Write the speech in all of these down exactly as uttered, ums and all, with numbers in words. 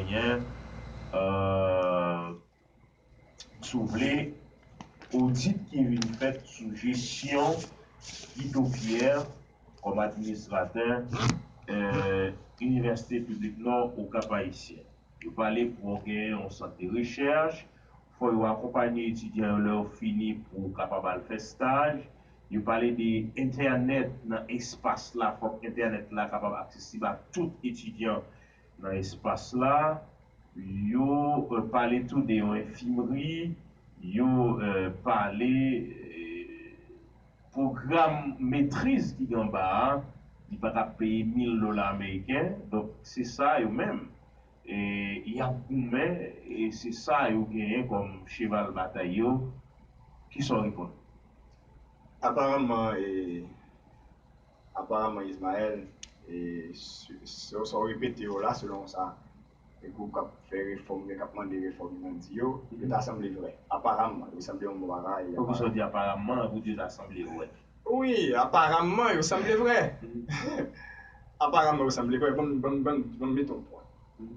Ayisyen, euh, si w vle, odit ki vin fèt sou jesyon Guido Pierre kòm administratè, euh, Inivèsite Piblik Nò Okap Ayisyen. Yo pale pou w genyen yon sant de rechèch, fò yo akonpanye etidyan yo lè yo fini pou w kapab al fè staj. Yo pale de entènèt nan espas la, fòk entènèt la kapab aksesib a tout etidyan nan espas la. Yo, euh, pale tou de yon enfimri, yo, euh, pale, euh, pwogram metriz ki gen anba a, li pa t ap peye mil dola ameriken. Donk, se sa yo menm, e, y ap goumen, e se sa yo genyen kòm cheval batay yo. Kisa w reponn? Aparamman, e, Aparamman, Ismaël, e, s- s- sa w repete yo la, selon sa, e gwoup k ap fè refòm yo, k ap mande refòm nan di yo, yo ta sanble vrè. Aparamman, yo sanble yon bon bagay. Poukisa w di aparamman, pou di yo ta sanble vrè? Wi, aparamman, yo sanble vrè. Aparamman, yo sanble vrè. Ban m- ban m- ban m- ban m mete yon pwen.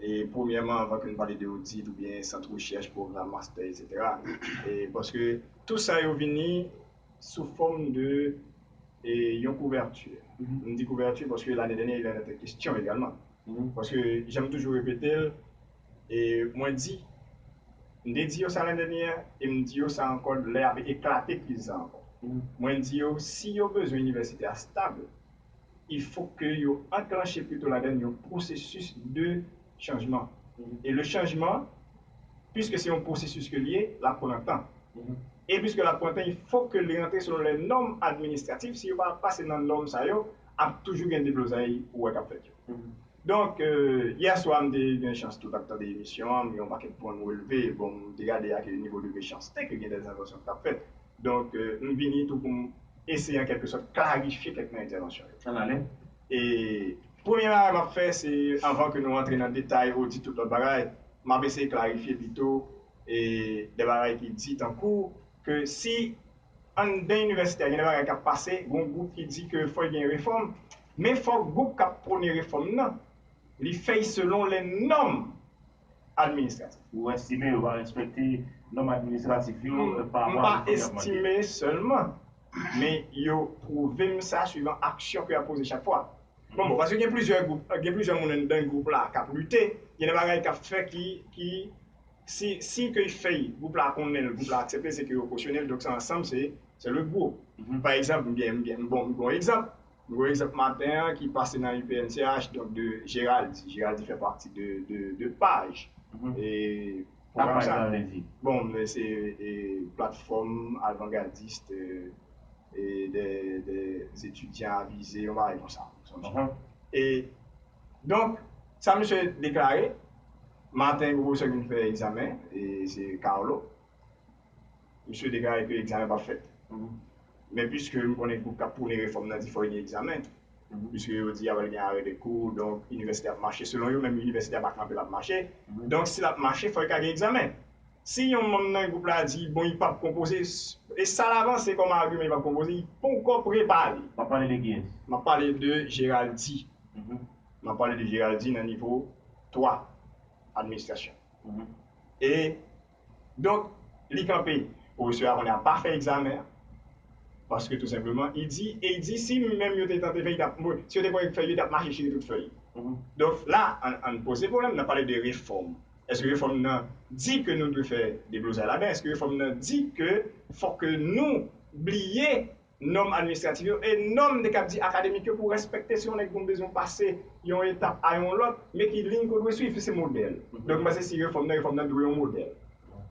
E premyèman, anvan ke n pale de odit oubyen sant rechèch, pwogram, mastè, etsetera, e paske tou sa yo vini sou fòm de, e, yon kouvèti. M di kouvèti paske lane dènyè, li nan tèt kesyon egalman. Paske, jan m toujou repete l, e mwen di, m te di yo sa lane dènyè, e m di yo sa ankò lè y ap eklate kriz sa ankò. Mwen di yo, si yo bezwen inivèsite a stab, il faut que yo anklanche plito ladann yon pwosesis de chanjman. E le chanjman, puiske se yon pwosesis ke l ye, l ap pran tan. E puiske l ap pran tan, il faut que li rantre selon les normes administratives. Si yo pa pase nan nòm sa yo, ap toujou gen deblozay ou wè k ap fèt yo. Donk, euh, yè swa, m te gen chans tou t ap tande emisyon an, m gen yon pakèt pwen m releve. Bon, m te gade ak nivo de mechanste ke gen dèzanvansyon k t ap fèt. Donk, euh, m vini tou pou m eseye an kèlke sòt klarifye kèk nan entèvansyon yo. Ann ale. E premye bagay m ap fè, se anvan ke nou rantre nan detay, odit, tout lòt bagay, m ap eseye klarifye pito, e de bagay ki di tankou ke si anndan inivèsite a gen de bagay k ap pase, gen yon gwoup ki di ke fò l gen refòm, men fò gwoup k ap pwone refòm nan, li fè l selon les normes administratif. Ou estime yo pa respekte nòm administratif yo, m pa estime sèlman, men yo pwouve m sa swivan aksyon ke y ap poze chak fwa. Bon, bon, paske gen plizyè gwoup, gen plizyè moun anndan gwoup la k ap lite, gen de bagay k ap fè ki, ki, si, si ke fèy gwoup la konnen l, gwoup la aksepte, se ke yo kosyone l, donk se ansanm, se, se le group. Pa egzanp, m gen, m gen, bon, m gen yon egzanp. Nou wè egzanp maten an ki pase nan U P N C H, donk de Geraldi. Geraldi fè pati de, de, de paj. E pwogram sa, bon, men se, e, platfòm avangardis, e, e de, de etidyan avize, yon bagay konsa. E donk, sa misye deklare, maten, pwofesè vin fè egzamen, e se Carlo. Misye deklare ke egzamen p ap fèt. Men piske m konnen gwoup k ap pwone refòm nan di fò gen egzamen, piske yo di apral gen arè de kou, donk inivèsite ap mache. Selon yo menm, inivèsite a pa kanpe, l ap mache. Donk si l ap mache, fò l ka gen egzamen. Si yon manm nan gwoup la di, bon, li p ap konpoze, e sa l avanse kòm agiman, li p ap konpoze, li poko prepare. W ap pale de kiyès? M ap pale de Geraldi. M ap pale de Geraldi nan nivo twa administrasyon. E Donk, li kanpe, pwofesè a konnen ap pa fè egzamen an, paske tou senpleman, li di, e li di, si menm yo te tante fè, li t ap, si yo te konn fè, yo t ap mache chire tout fèy. Donk, la, ann, ann poze pwoblèm, n ap pale de refòm. Èske refòm nan di ke nou dwe fè deblozay ladan? Èske refòm nan di ke fòk ke nou bliye nòm administratif yo, e nòm de k ap di akademik yo pou respekte si yon nèg konn bezwen pase yon etap a yon lòt, men ki liy ke w dwe swiv, se modèl. Donk, m panse si refòm nan, refòm nan dwe yon modèl.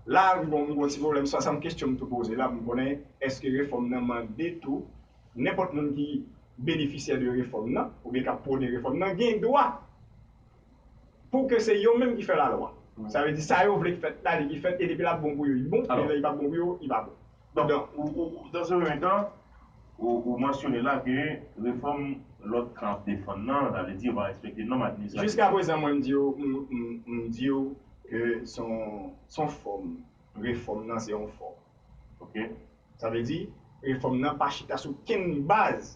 La, m gon, m gon ti pwoblèm, sa, sa m kesyon m tou poze la, pou m konnen, èske refòm nan mande tou, nenpòt moun ki benefisyè de refòm nan, oubyen k ap pwone refòm nan, gen dwa pou ke se yo menm ki fè lalwa. Sa vle di, sa yo vle k fèt la, li ki fèt, e depi l ap bon pou yo, li bon, e lè li p ap bon pou yo, li pa bon. Donk, ou, ou, dans un premier temps, ou, ou mansyone la ke refòm lòt kan ap defann nan, sa vle di yo pa respekte nòm administratif. Jiska prezan, mwen, m di yo, m, m, m di yo ke se yon, se yon fòm. Refòm nan, se yon fòm. Sa vle di, refòm nan pa chita sou kenn baz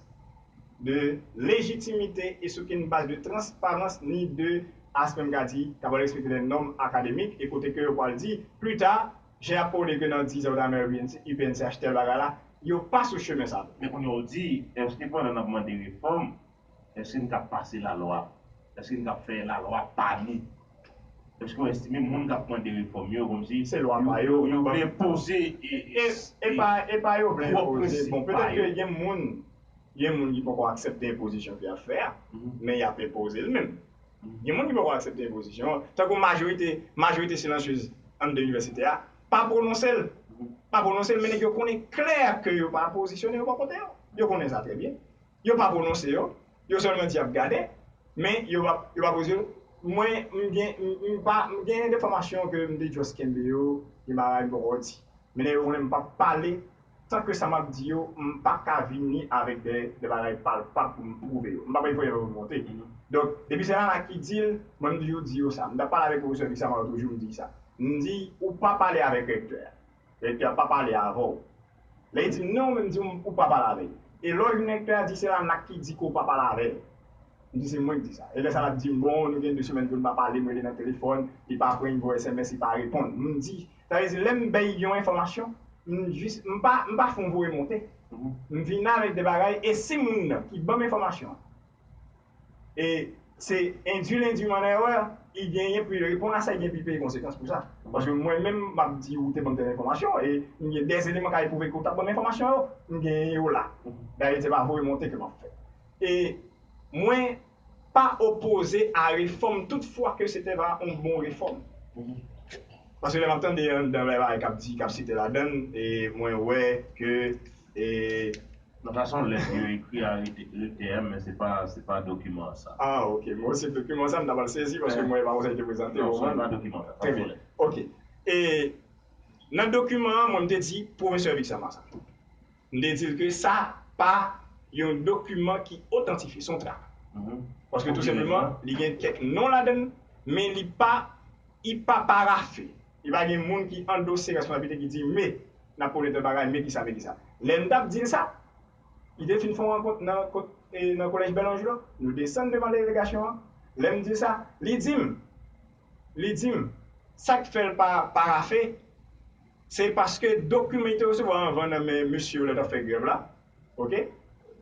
de lejitimite e sou kenn baz de transparans ni de Aspen m ka di, ta pral respekte lè nòm akademik, e kote ke yo pral di, pli ta, jan y ap pwone ke nan diz an w ta nan U P N C H, tèl bagay la, yo pa sou chemen sa. Men kounye a w di, èske pandan n ap mande refòm, èske n ka pase lalwa? Èske n ka fè lalwa pa nou? Èske w estime moun k ap mande refòm yo, kòmsi se lwa pa yo, yo vle enpoze e, e, e pa, e pa yo vle enpoze. Bon, petèt ke gen moun, gen moun ki poko aksepte enpozisyon ke y ap fè a, men y ap enpoze l menm. Gen moun ki poko aksepte enpozisyon an. Tankou majorite, majorite silansyez anndan inivèsite a, pa pwononse l. Pa pwononse l, men nèg yo konnen klè ke yo pa pozisyone yo bò kote yo. Yo konnen sa trè byen. Yo pa pwononse yo. Yo sèlman di y ap gade, men yo pa, yo pa poze yo. Mwen, m gen, m, m pa, m gen enfòmasyon ke m te just kenbe yo, gen bagay m poko di. Men nèg yo konnen m p ap pale, tan ke sa m ap di yo, m pa ka vini avèk de, de bagay palpab pou m pwouve yo. M pa bay voye yo monte. Donk, depi se Lana ki di l, mwen m toujou di yo sa. M t ap pale avèk pwofesè Vixamar toujou, m di sa. M di, ou pa pale avèk rektè a. Rektè a pa pale avè w. Lè li di m non, men m di w, ou pa pale avè l. E lè w jwenn rektè a di se Lana ki di ke w pa pale avè l. M di se mwen ki di sa. E lè sa l ap di m, bon, nou gen de semèn ke nou pa pale, m rele nan telefòn, li pa pran, m voye S M S, li pa reponn. M di, sa vle di, lè m bay yon enfòmasyon, m jis, m pa, m pa fè yon voye monte. M vin avèk de bagay, e si moun nan ki ban m enfòmasyon an, e se endui l endui m an erè, li genyen pou li reponn a sa, li gen pou li peye konsekans pou sa. Paske mwen menm, m ap di ou te ban m tèl enfòmasyon, e m gen de eleman k ap pwouve ke ou t ap ban m enfòmasyon yo, m genyen yo la. Dayè, se pa voye monte ke m ap fè. E mwen pa opoze a refòm tout fwa ke se te va yon bon refòm. Paske lè m ap tande anndan bagay k ap di, k ap site ladan l, e mwen wè ke, e, nan fason lèt yo ekri a rektè a, men se pa, se pa dokiman sa. Ah, ok. Mwen osi, dokiman sa, m ta pral sezi paske mwen pa wè sa ki te prezante. Non, se pa dokiman sa. Trè byen. Ok. E nan dokiman an, mwen, m te di pwofesè Vixamar sa. M te di l ke sa pa yon dokiman ki otantifye, se yon trak. Paske tou senpleman, li gen kèk non ladan l, men li pa, li pa parafe. Li pa gen moun ki andose responsablite ki di, men, n ap pwone tèl bagay, men kisa, men kisa. Lè m t ap di l sa, li te fin fè yon rankont nan, kot, e, nan kolèj Bèlanjlo. Nou desann devan delegasyon an. Lè m di l sa, li di m, li di m, sa k fè l pa parafe, se paske dokiman li te resevwa anvan nan men mesye yo lè t ap fè grèv la, ok?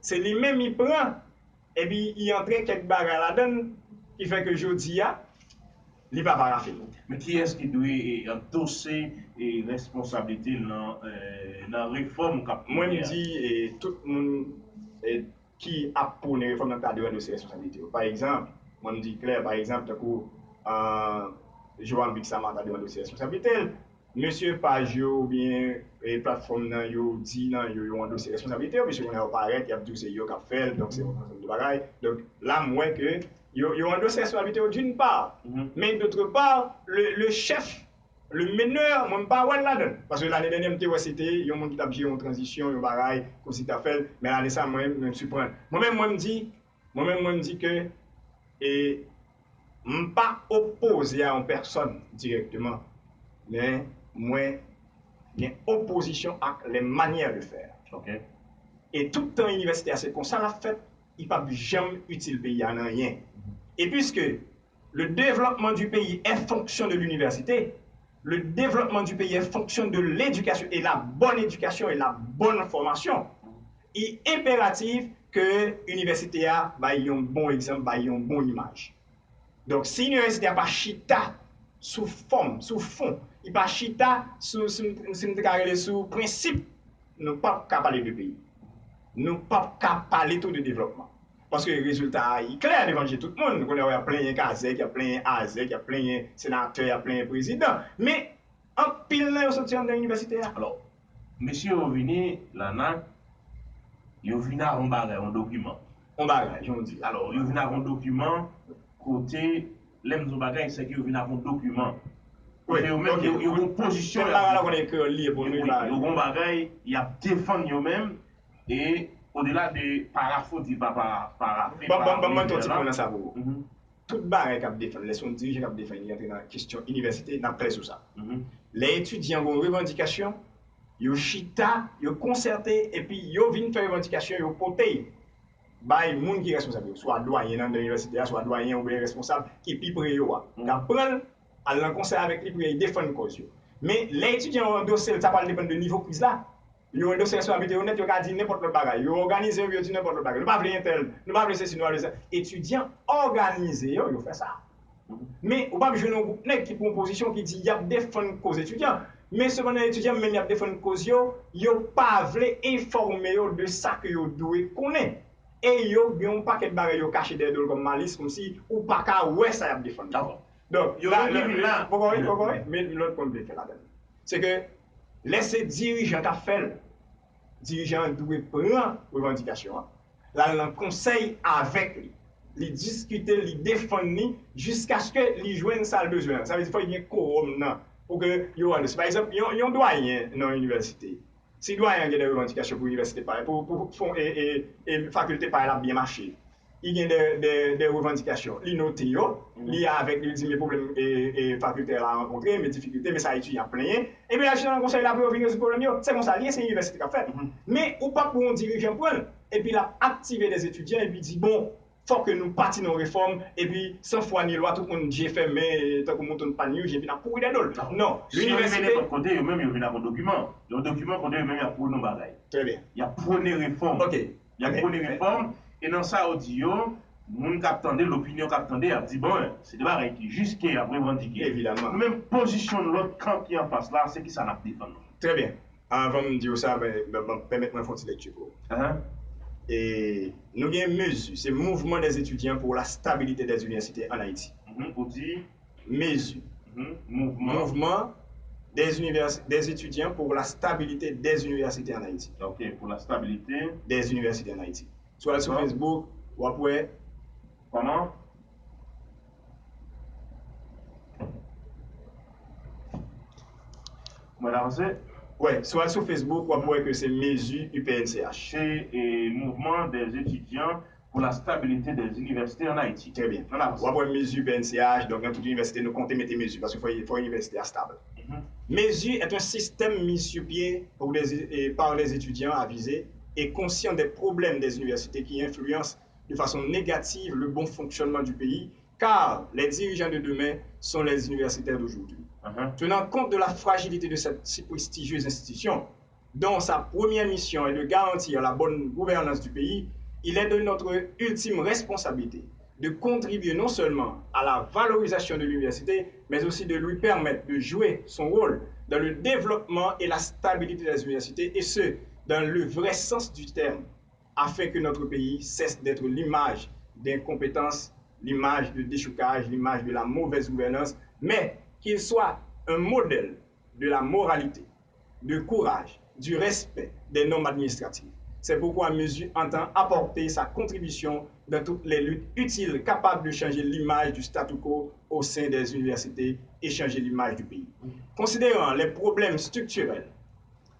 Se li menm li pran, epi li antre kèk bagay ladan l ki fè ke jodi a, li pa parafe l. Men kiyès ki dwe, e, andose, e, responsablite l nan, e, nan refòm k ap pwone a? Mwen, m di, e, tout moun, e, ki ap pwone refòm nan ta dwe andose responsablite yo. Pa egzanp, mwen, m di klè, pa egzanp, tankou, e, Johan Vixamar ta dwe andose responsablite l. Mesye paj yo oubyen, e, platfòm nan yo di nan yo, yo andose responsablite yo, mesye kounye a yo parèt, y ap di w se yo k ap fè l, donk se yon ansanm de bagay. Donk, la, m wè ke yo, yo andose responsablite yo d'une part, men d'autre part, le, le chef, le meneur, mwen, m pa wè l ladan l. Paske lane dènyè, m te wè se te yon moun ki t ap jere yon tranzisyon, yon bagay, kòmsi ki t ap fè l, men lane sa, mwen, mwen, m siprann. Mwen menm, mwen, m di, Mwen menm, mwen, m di ke, e, m pa opoze a yon pèsòn dirèkteman, men mwen gen opozisyon ak les manières de faire. Ok. E tout tan inivèsite a se konsa l ap fèt, li p ap janm itil peyi a nan anyen. E puiske le développement du pays est fonction de l'université, le développement du pays est fonction de l'éducation et la bonne éducation et la bonne formation. Li enperatif ke inivèsite a bay yon bon egzanp, bay yon bon imaj. Donk, si inivèsite a pa chita sou fòm, sou fon, li pa chita sou, si m, si m te ka rele sou prensip, nou p ap ka pale de peyi. Nou p ap ka pale tou de devlòpman. Paske rezilta a, li klè devan je tout moun. Kounye a, y ap plenyen Kazèk, y ap plenyen Azèk, y ap plenyen senatè, y ap plenyen prezidan. Men, anpil nan yo soti anndan inivèsite a. Alò, mesye yo vini, Lanak, yo vin ak yon bagay, yon dokiman. Yon bagay, jan w di. Alò, yo vin ak yon dokiman kote, lè m di yon bagay, se ke yo vin ak yon dokiman. Kote yo menm, yo, yo gon pozisyon y ap defann. Yo gon bagay y ap defann yo menm, e odela de parafe, di pa, pa, parafe, ban, ban, ban mwen yon ti pwen nan sa pou ou. Tout bagay k ap defann, lè se yon dirijan k ap defann, li antre nan kesyon inivèsite, n ap klè sou sa. Lè etidyan gen yon revandikasyon, yo chita, yo konsète, epi yo vin fè revandikasyon, yo pote l. bay moun ki responsab yo, swa dwayen nan, nan inivèsite a, swa dwayen oubyen responsab ki pi pre yo a. K ap pran l, al nan konsèy avèk li pou y al defann kòz yo. Men lè etidyan an andose l, sa pral depann de nivo kriz la. Yo andose responsablite yo nèt, yo ka di nenpòt lòt bagay. Yo òganize yo, yo di nenpòt lòt bagay. Nou pa vle entèl, nou pa vle sesi, nou pa vle sa. Etidyan òganize yo, yo fè sa. Men ou p ap jwenn yon gwoup nèg ki pran yon pozisyon ki di y ap defann koz etidyan. Men sepandan etidyan menm y ap defann koz yo, yo pa vle enfòme yo de sa ke yo dwe konnen. E yo gen yon pakèt bagay yo kache dèyè do l kòm malis, kòmsi ou pa ka wè sa y ap defann. Dakò. Donk, yo la, menm ki vin la. Poko wi, poko wi, men lòt pwen m vle fè ladan l. Se ke lè se dirijan k ap fè l, dirijan an dwe pran revandikasyon an, l al nan konsèy avèk li. Li diskite l, li defann li jiskaske li jwenn sa l bezwen an. Sa vle di fò l gen kowòm nan pou ke yo rann. Pa egzanp, yon, yon dwayen nan yon inivèsite, si dwayen an gen de revandikasyon pou inivèsite pa l, pou, pou fon, e, e, e fakilte pa l ap byen mache, li gen de, de, de revandikasyon. Li note yo, li avèk li, li di men pwoblèm e, e, fakilte a rankontre, men difikilte, men sa etidyan ap plenyen. Epi l al chita nan konsèy la pou yo vin rezoud pwoblèm yo. Se konsa l ye, se inivèsite k ap fèt. Men ou p ap wè yon dirijan pran l, epi l ap aktive de etidyan, epi di bon, fòk ke nou pati nan yon refòm, epi san fwa ni lwa, tout moun je fèmen, tankou mouton pann youj, epi n ap kouri dèyè do l. Non, si yo rive nenpòt kote, yo menm yo vin ak yon dokiman. Yon dokiman kote yo menm y ap pwone yon bagay. Trè byen. Y ap pwone refòm. Ok. Y ap pwone refòm, e nan sa yo di yo, moun k ap tande, lopinyon k ap tande, y ap di bon, se de bagay ki jis ke y ap revandike. Evidaman. Nou menm pozisyon lòt kan ki anfas la, se kisa n ap defann nou? Trè byen. Anvan m di w sa, pèmèt mwen fè yon ti lekti pou ou. E, nou gen mezi, se Mouvement des étudiants pour la stabilité des universités en Haïti. Ou di mezi. Mouvement des univers, des étudiants pour la stabilité des universités en Haïti. Ok, pour la stabilité des universités en Haïti. Sou al sou Facebook, w ap wè. Kòman? Mwen avanse? Wè, si w al sou Facebook, w ap wè ke se mezi U P N C H. Se, e, Mouvement des étudiants pour la stabilité des universités en Haïti. Trè byen. W ap wè mezi U P N C H, donk nan tout inivèsite, nou konte mete mezi, paske fò, fò inivèsite a stab. Mezi est un système mis sur pied pour des, e, par des étudiants avisés et conscients des problèmes des universités qui influencent de façon négative le bon fonctionnement du pays, car les dirigeants de demain sont les universitaires d'aujourd'hui. Tenant compte de la fragilité de cette si prestigieuse institution, dont sa première mission est de garantir la bonne gouvernance du pays, il est de notre ultime responsabilité de contribuer non seulement à la valorisation de l'université, mais aussi de lui permettre de jouer son rôle dans le développement et la stabilité des universités, et ce, dans le vrai sens du terme, afin que notre pays cesse d'être l'image d'incompétence, l'image de déchoukaj, l'image de la mauvaise gouvernance, mais qu'il soit un modèle de la moralité, de courage, du respect des normes administratives. C'est pourquoi Mezi entend apporter sa contribution dans toutes les luttes utiles capables de changer l'image du statu quo au sein des universités et changer l'image du pays. Considérant les problèmes structurels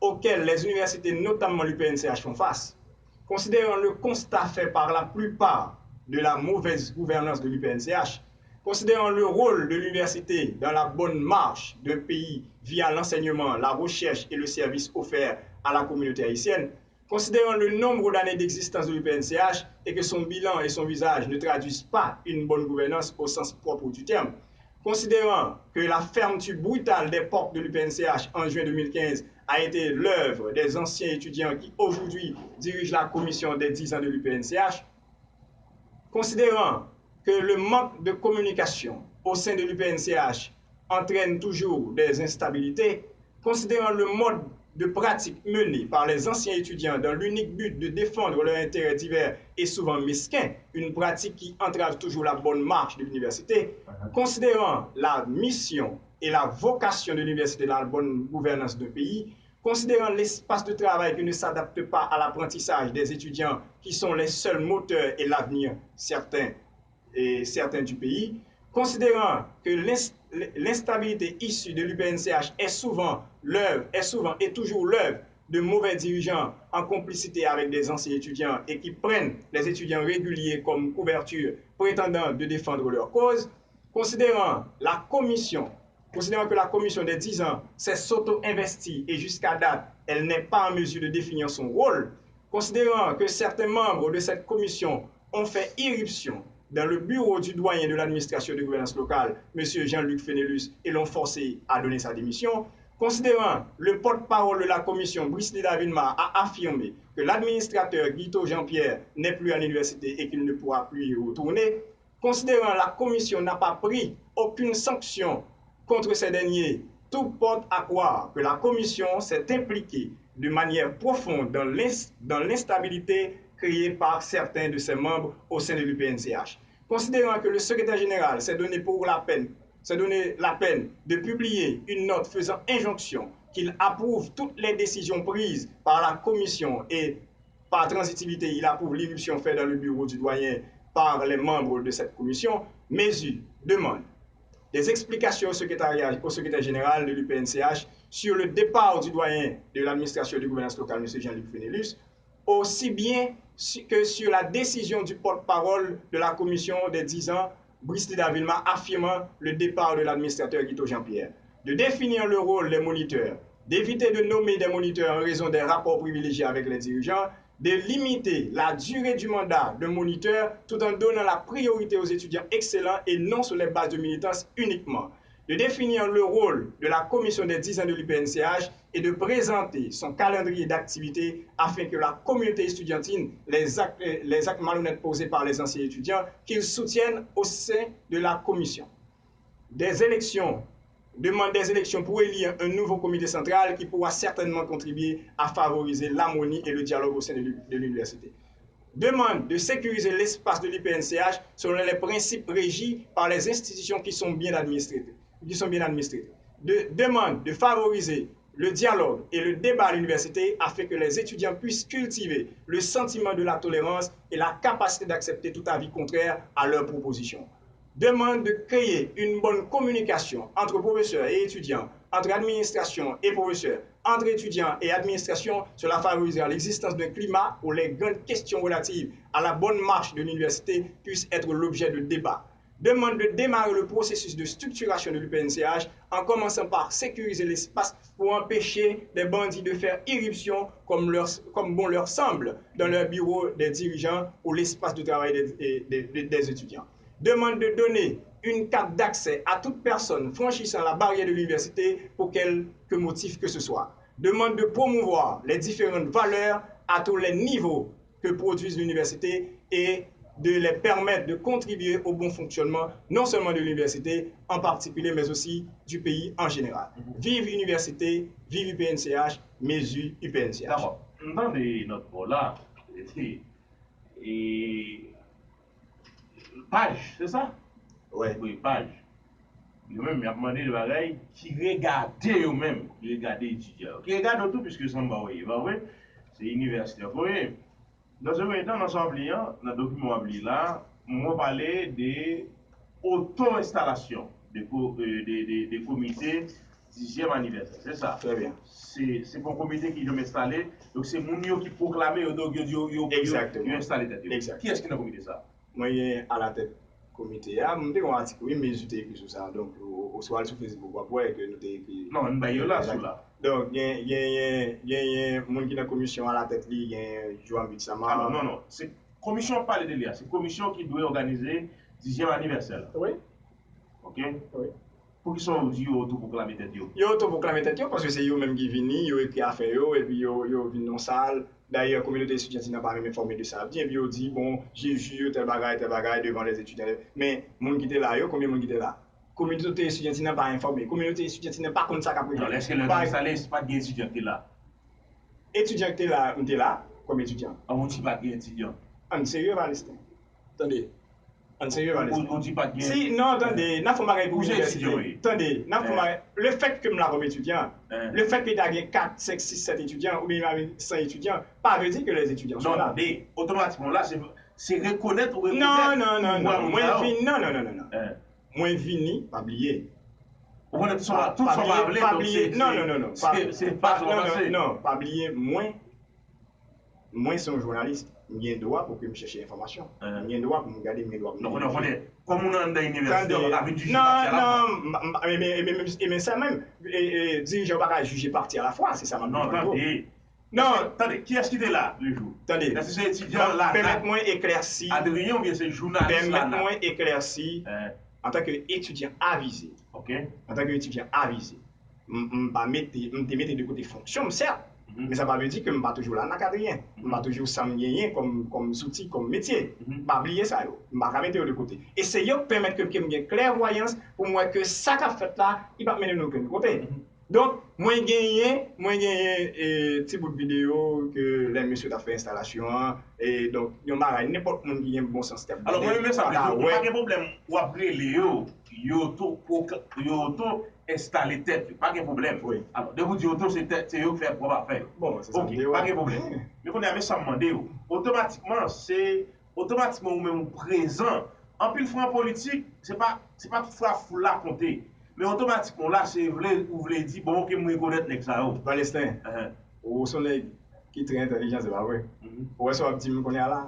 auxquels les universités, notamment l'U P N C H, font face, considérant le constat fait par la plupart de la mauvaise gouvernance de l'U P N C H, considérant le rôle de l'université dans la bonne marche d'un pays via l'enseignement, la recherche et le service offert à la communauté haïtienne, considérant le nombre d'années d'existence de l'U P N C H et que son bilan et son visage ne traduisent pas une bonne gouvernance au sens propre du terme, considérant que la fermeture brutale des portes de l'U P N C H en juin deux mille quinze a été l'œuvre des anciens étudiants qui aujourd'hui dirigent la commission des dix ans de l'U P N C H, considérant que le manque de communication au sein de l'U P N C H entraîne toujours des instabilités, considérant le mode de pratique mené par les anciens étudiants dans l'unique but de défendre leurs intérêts divers et souvent mesquins, une pratique qui entrave toujours la bonne marche de l'université, considérant la mission et la vocation de l'université, la bonne gouvernance d'un pays, considérant l'espace de travail qui ne s'adapte pas à l'apprentissage des étudiants qui sont les seuls moteurs et l'avenir certains, et certains du pays, considérant que l'instabilité issue de l'U P N C H est souvent l'œuvre, est souvent et toujours l'œuvre de mauvais dirigeants en complicité avec des anciens étudiants et qui prennent les étudiants réguliers comme couverture, prétendant de défendre leur cause, considérant la commission, considérant que la commission des dix ans s'est s'auto-investie et jusqu'à date, elle n'est pas en mesure de définir son rôle, Considérant que certains membres de cette commission ont fait irruption dans le bureau du doyen de l'administration de gouvernance locale, Monsieur Jean-Luc Fenelus, et l'ont forcé à donner sa démission, considérant le porte-parole de la commission, Brisley Davilma, a affirmé que l'administrateur Guito Jean-Pierre n'est plus à l'université et qu'il ne pourra plus y retourner, considérant la commission n'a pas pris aucune sanction contre ces derniers, tout porte à croire que la commission s'est impliquée de manière profonde dans l'ins- dans l'instabilité créée par certains de ses membres au sein de l'U P N C H. Considérant que le secrétaire général s'est donné pour la peine, s'est donné la peine de publier une note faisant injonction qu'il approuve toutes les décisions prises par la commission et par transitivité, il approuve l'irruption faite dans le bureau du doyen par les membres de cette commission, mesure, demande des explications au secrétariat, au secrétaire général de l'U P N C H sur le départ du doyen de l'administration de gouvernance locale, Monsieur Jean-Luc Fenelus, aussi bien que sur la décision du porte-parole de la commission des dix ans, Brisley Davilma, affirmant le départ de l'administrateur Guito Jean-Pierre. De définir le rôle des moniteurs, d'éviter de nommer des moniteurs en raison des rapports privilégiés avec les dirigeants, de limiter la durée du mandat d'un moniteur tout en donnant la priorité aux étudiants excellents et non sur les bases de militance uniquement, de définir le rôle de la commission des dix ans de l'U P N C H et de présenter son calendrier d'activité afin que la communauté estudiantine, les actes, les actes malhonnêtes posés par les anciens étudiants, qu'ils soutiennent au sein de la commission. Des élections, demande des élections pour élire un nouveau comité central qui pourra certainement contribuer à favoriser l'harmonie et le dialogue au sein de l'u- de l'université. Demande de sécuriser l'espace de l'U P N C H selon les principes régis par les institutions qui sont bien administrées. Qui sont bien administrées. De, demande de favoriser le dialogue et le débat à l'université afin que les étudiants puissent cultiver le sentiment de la tolérance et la capacité d'accepter tout avis contraire à leurs propositions. Demande de créer une bonne communication entre professeurs et étudiants, entre administration et professeurs, entre étudiants et administration. Cela favorisera l'existence d'un climat où les grandes questions relatives à la bonne marche de l'université puissent être l'objet de débats. Demande de démarrer le processus de structuration de l'U P N C H en commençant par sécuriser l'espace pour empêcher des bandits de faire irruption comme, leur, comme bon leur semble dans leur bureau des dirigeants ou l'espace de travail des, des, des, des étudiants. Demande de donner une carte d'accès à toute personne franchissant la barrière de l'université pour quelque motif que ce soit. Demande de promouvoir les différentes valeurs à tous les niveaux que produisent l'université et de les permettre de contribuer au bon fonctionnement non seulement de l'université en particulier, mais aussi du pays en général. Vive université, vive U P N C H, mesure U P N C H. Dakò. M tande nòt pa w la. E, e, paj, se sa? Wi. Wi, paj. Yo menm, y ap mande de bagay ki regade yo menm, ki regade etidyan yo. Ki regade w tou, piske se anba w ye, pa vre? Se inivèsitè ke w ye. Nan se premye tan, nan sa w ap li an, nan dokiman w ap li la, mwen pale de oto-enstalasyon de, ko- euh, de, de, de komite dizyèm anivèsè, se sa? Trè byen. Se, se pa yon komite ki janm enstale, donk se moun yo ki pwoklame yo, donk yo, yo, yo, yo, Egzakteman. Yo enstale tèt yo. Egzak. Kiyès ki nan komite sa? Mwen gen alatèt komite a, m te gen yon atik, wi, Mezi te ekri sou sa, donk, ou, ou si w al sou Facebook, w ap wè ke nou te ekri. Non, ann bay yo la, sou la. Donk, gen, genyen, genyen moun ki nan komisyon alatèt li, gen Joan Bitsama. Ah, non, non, non. Se komisyon w ap pale de li a, se komisyon ki dwe òganize dizyèm anivèsè la. Wi. Ok? Wi. Poukisa w di yo otopwoklame tèt yo? Yo otopwoklame tèt yo paske se yo menm ki vini, yo ekri afè yo, epi yo, yo vin nan sal. Dayè, kominote estidyantin nan pa menm enfòme de sa y ap di, epi yo di, bon, Jezi, tèl bagay, tèl bagay, devan lè etidyan. Men, moun ki te la yo, konbyen moun ki te la? Kominote estidyantin nan pa enfòme. Kominote estidyantin nan pa konn sa k ap rive. Non, lèske lè yo te enstale, pa t gen etidyan ki te la? Etidyan ki te la, m te la, kòm etidyan. An, ou di pa t gen etidyan? Ann serye, Valistin. Tande. Ann serye, Valistin. Ou, ou di pa t gen. Si, non, tande, n ap fè yon bagay pou inivèsite. Tande, n ap fè yon bagay. Le fèt ke m la kòm etidyan, le fèt ke ta gen kat, senk, sis, sèt etidyan, oubyen m avè san etidyan, pa vle di ke les étudiants sont là. Non, tande, otomatikman la, se, se rekonèt ou rekonèt. Non, non, non, non. Mwen vin, non, non, non, non, non. Mwen vini, pa bliye. Ou konnen tout sa, tout sa w pa vle, donk se, non, non, non, non, se, se pa sa w panse. Non, pa bliye, mwen, mwen se yon jounalis. M gen dwa pou ke m chèche enfòmasyon. M gen dwa pou m gade, m gen dwa pou m... Non, non, konnen, kòm ou nan anndan inivèsite, ou pa ka vin jije pati a la fwa. Non, non, m, m, e, e, e, e, e, men sa menm, e, e, dirijan yo pa ka jije pati a la fwa, se sa m ap di. Non, tande. Non, tande, kiyès ki te la le jou? Tande, Èske se etidyan la, pèmèt mwen eklèsi. Adrien oubyen se jounalis la? Pèmèt mwen eklèsi antanke etidyan avize. Ok. Antanke etidyan avize, m pa mete, m te mete de kote fonksyon m, sèt, men sa pa vle di ke m pa toujou la nan kad ryen. M pa toujou sa m genyen kòm, kòm zouti, kòm metye. M pa bliye sa yo. M pa ka mete yo de kote. E se yo k pèmèt ke, ke m gen klèvwayans pou m wè ke sa k ap fèt la, li p ap mennen nou okenn kote. Donk, mwen genyen, mwen genyen e, ti bout videyo ke lè mesye t ap fè enstalasyon an. E donk, yon bagay, nenpòt moun ki gen bon sans ki ap gade, pa ka wè. Alò, mwen renmen sa, Petro, pa gen pwoblèm, w ap rele yo, yo oto, yo oto enstale tèt yo, pa gen pwoblèm. Alò, depi w di oto, se tèt, se yo k fè pwòp afè yo. Bon, se sa m te wè. Pa gen pwoblèm. Men kounye a, men sa m mande w, otomatikman, se otomatikman ou menm ou prezan. Anpil fwa an politik, se pa, se pa tout fwa foul la konte. Men otomatikman w la, se vle, ou vle di, bon, oke, m rekonèt nèg sa yo. Valesten, ou se yon nèg ki trè entèlijan, se pa vre? Ou wè sa w ap di m kounye a la?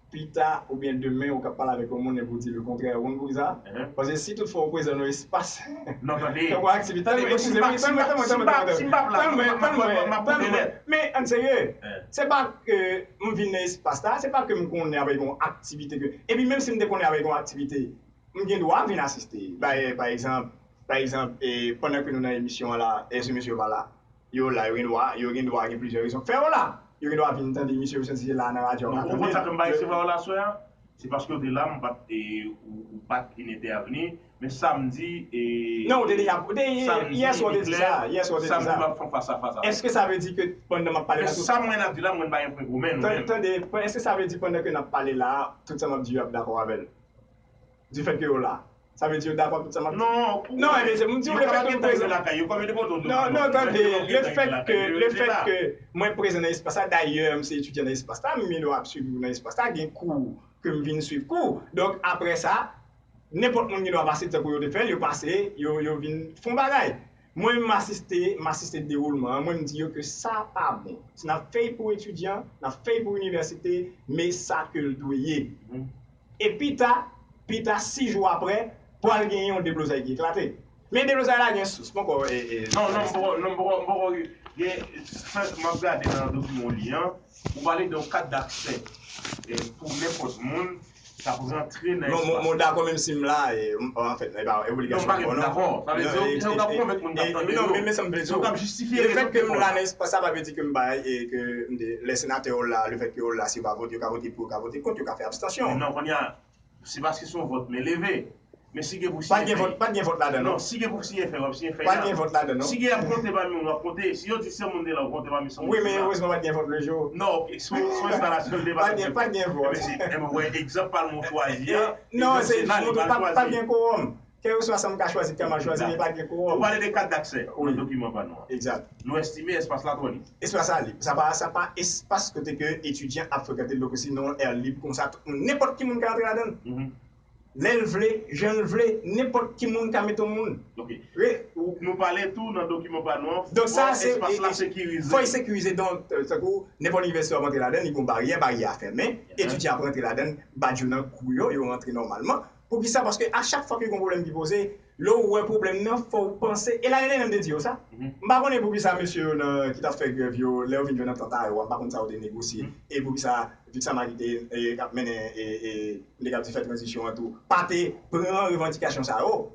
Pita oubyen demen, ou ka pale avèk yon moun epi w di lekontrè, ou konn poukisa? Paske si tout fwa ou prezan nan yon espas, tankou aktivite, tann mwen, eskize m, tann mwen, tann mwen, tann mwen, tann mwen, tann mwen, tann mwen, men ann serye, se pa ke m vin nan espas la, se pa ke m konnen avèk yon aktivite ke, epi menm si m te konnen avèk yon aktivite, m gen dwa vin asiste. Pa egzanp, pa egzanp, pandan ke nou nan emisyon an la, èske mesye yo pa la? Yo la, yo gen dwa, yo gen dwa gen plizyè rezon k fè yo la. Yo gen dwa vin tande emisyon, yo santi se la nan radyo a. Ou konn sa ke m pa resevwa yo la aswè a? Se paske w te la, m pa t, e, ou, ou pa t vin entèvni. Men sa m di, e, non, ou te deja, ou te, yè swa w te di sa, yè swa w te di sa. Èske sa vle di ke pandan m ap pale la, tout sa mwen ap di la, mwen pa gen pwen goumen nou menm. Tande, èske sa vle di pandan ke n ap pale la, tout sa m ap di yo ap dakò avè l? Difèt ke yo la, sa vle di yo dakò ak tout sa m ap di? Non, non, men se, m di w, lefètke m prezan. Non, non, tande, lefètke, lefètke mwen prezan nan espas la, dayè, m se etidyan nan espas la, m gen dwa ap swiv ou nan espas la, gen kou ke m vin swiv kou. Donk, apre sa, nenpòt moun gen dwa pase tankou yo te fè l, yo pase, yo, yo vin fè yon bagay. Mwen, m asiste, m asiste dewoulman an, mwen, m di yo ke sa pa bon. Si n ap fè l pou etidyan, n ap fè l pou inivèsite, men sa ke l dwe ye. E pita, pita, sis jou apre, pral gen yon deblozay ki eklate. Men deblozay la gen sous, poko, e, e, non, non, m poko, non, m poko, m poko, gen, m ap gade nan dokiman w li an, ou pale de yon kat daksè, e, pou nenpòt moun k ap rantre nan espas la. Non, m dakò, menm si m la, e, anfèt, e pa obligasyon pou mwen, non. Non, m pa gen dakò. Sa vle di, se w k ap konvenk moun k ap tande yo. Non, men, men sa m vle di w, lefètke m la nan espas la, pa vle di ke m bay, e, ke, lè senatè yo la, lefètke yo la, si yo pa vote, yo ka vote pou, yo ka vote kont, yo ka fè abstansyon. Non, kounye a, se paske se yon vòt men leve. Men si gen pou siyen fèy. Pa t gen vòt, pa t gen vòt ladan, non. Non, si gen pou siyen fèy, w ap siyen fèy la. Pa t gen vòt ladan, non. Si gen y ap konte pami w, w ap konte. Si yo di san moun te la, w konte pami san moun te la. Wi, men erezman pa t gen vòt le jou. Non, ok, sou, sou enstalasyon l te pa t gen vòt. Pa t gen vòt. Ebyen, se, ebyen, w wè, egzanp pa l mwen chwazi a, non, se, pa t gen kowòm. Kèlkeswa sa m ka chwazi, m ka mal chwazi, men pa t gen kowòm. Ou pale de kat daksè nan dokiman pa nou an. Egzak. Nou estime espas la twò lib. Espas la lib. Sa pa, sa pa espas kote ke etidyan ap frekante l, donk sinon, lè l lib konsa, tout moun, nenpòt ki moun ka antre ladan l. Lè l vle, jan l vle, nenpòt ki moun ka mete yon moun. Ok. Nou pale tou nan dokiman pa nou an, fò espas la sekirize. Fò l sekirize, donk, tankou nenpòt inivèsite w ap antre ladan l, li gen yon baryè, baryè a fèmen, etidyan ap rantre ladan l, badj yo nan kou yo, yo rantre nòmalman. Poukisa? Paske a chak fwa ke gen yon pwoblèm ki poze, lè w wè pwoblèm nan, fò w panse, e Larienne menm te di yo sa. M pa konnen poukisa mesye yo nan, ki t ap fè grèv yo, lè yo vin jwenn antant a yo a, m pa konn sa yo te negosye, e poukisa Vixama ki te, e, k ap mennen, e, e, nèg k ap di fè tranzisyon an tou, pa te pran revandikasyon sa yo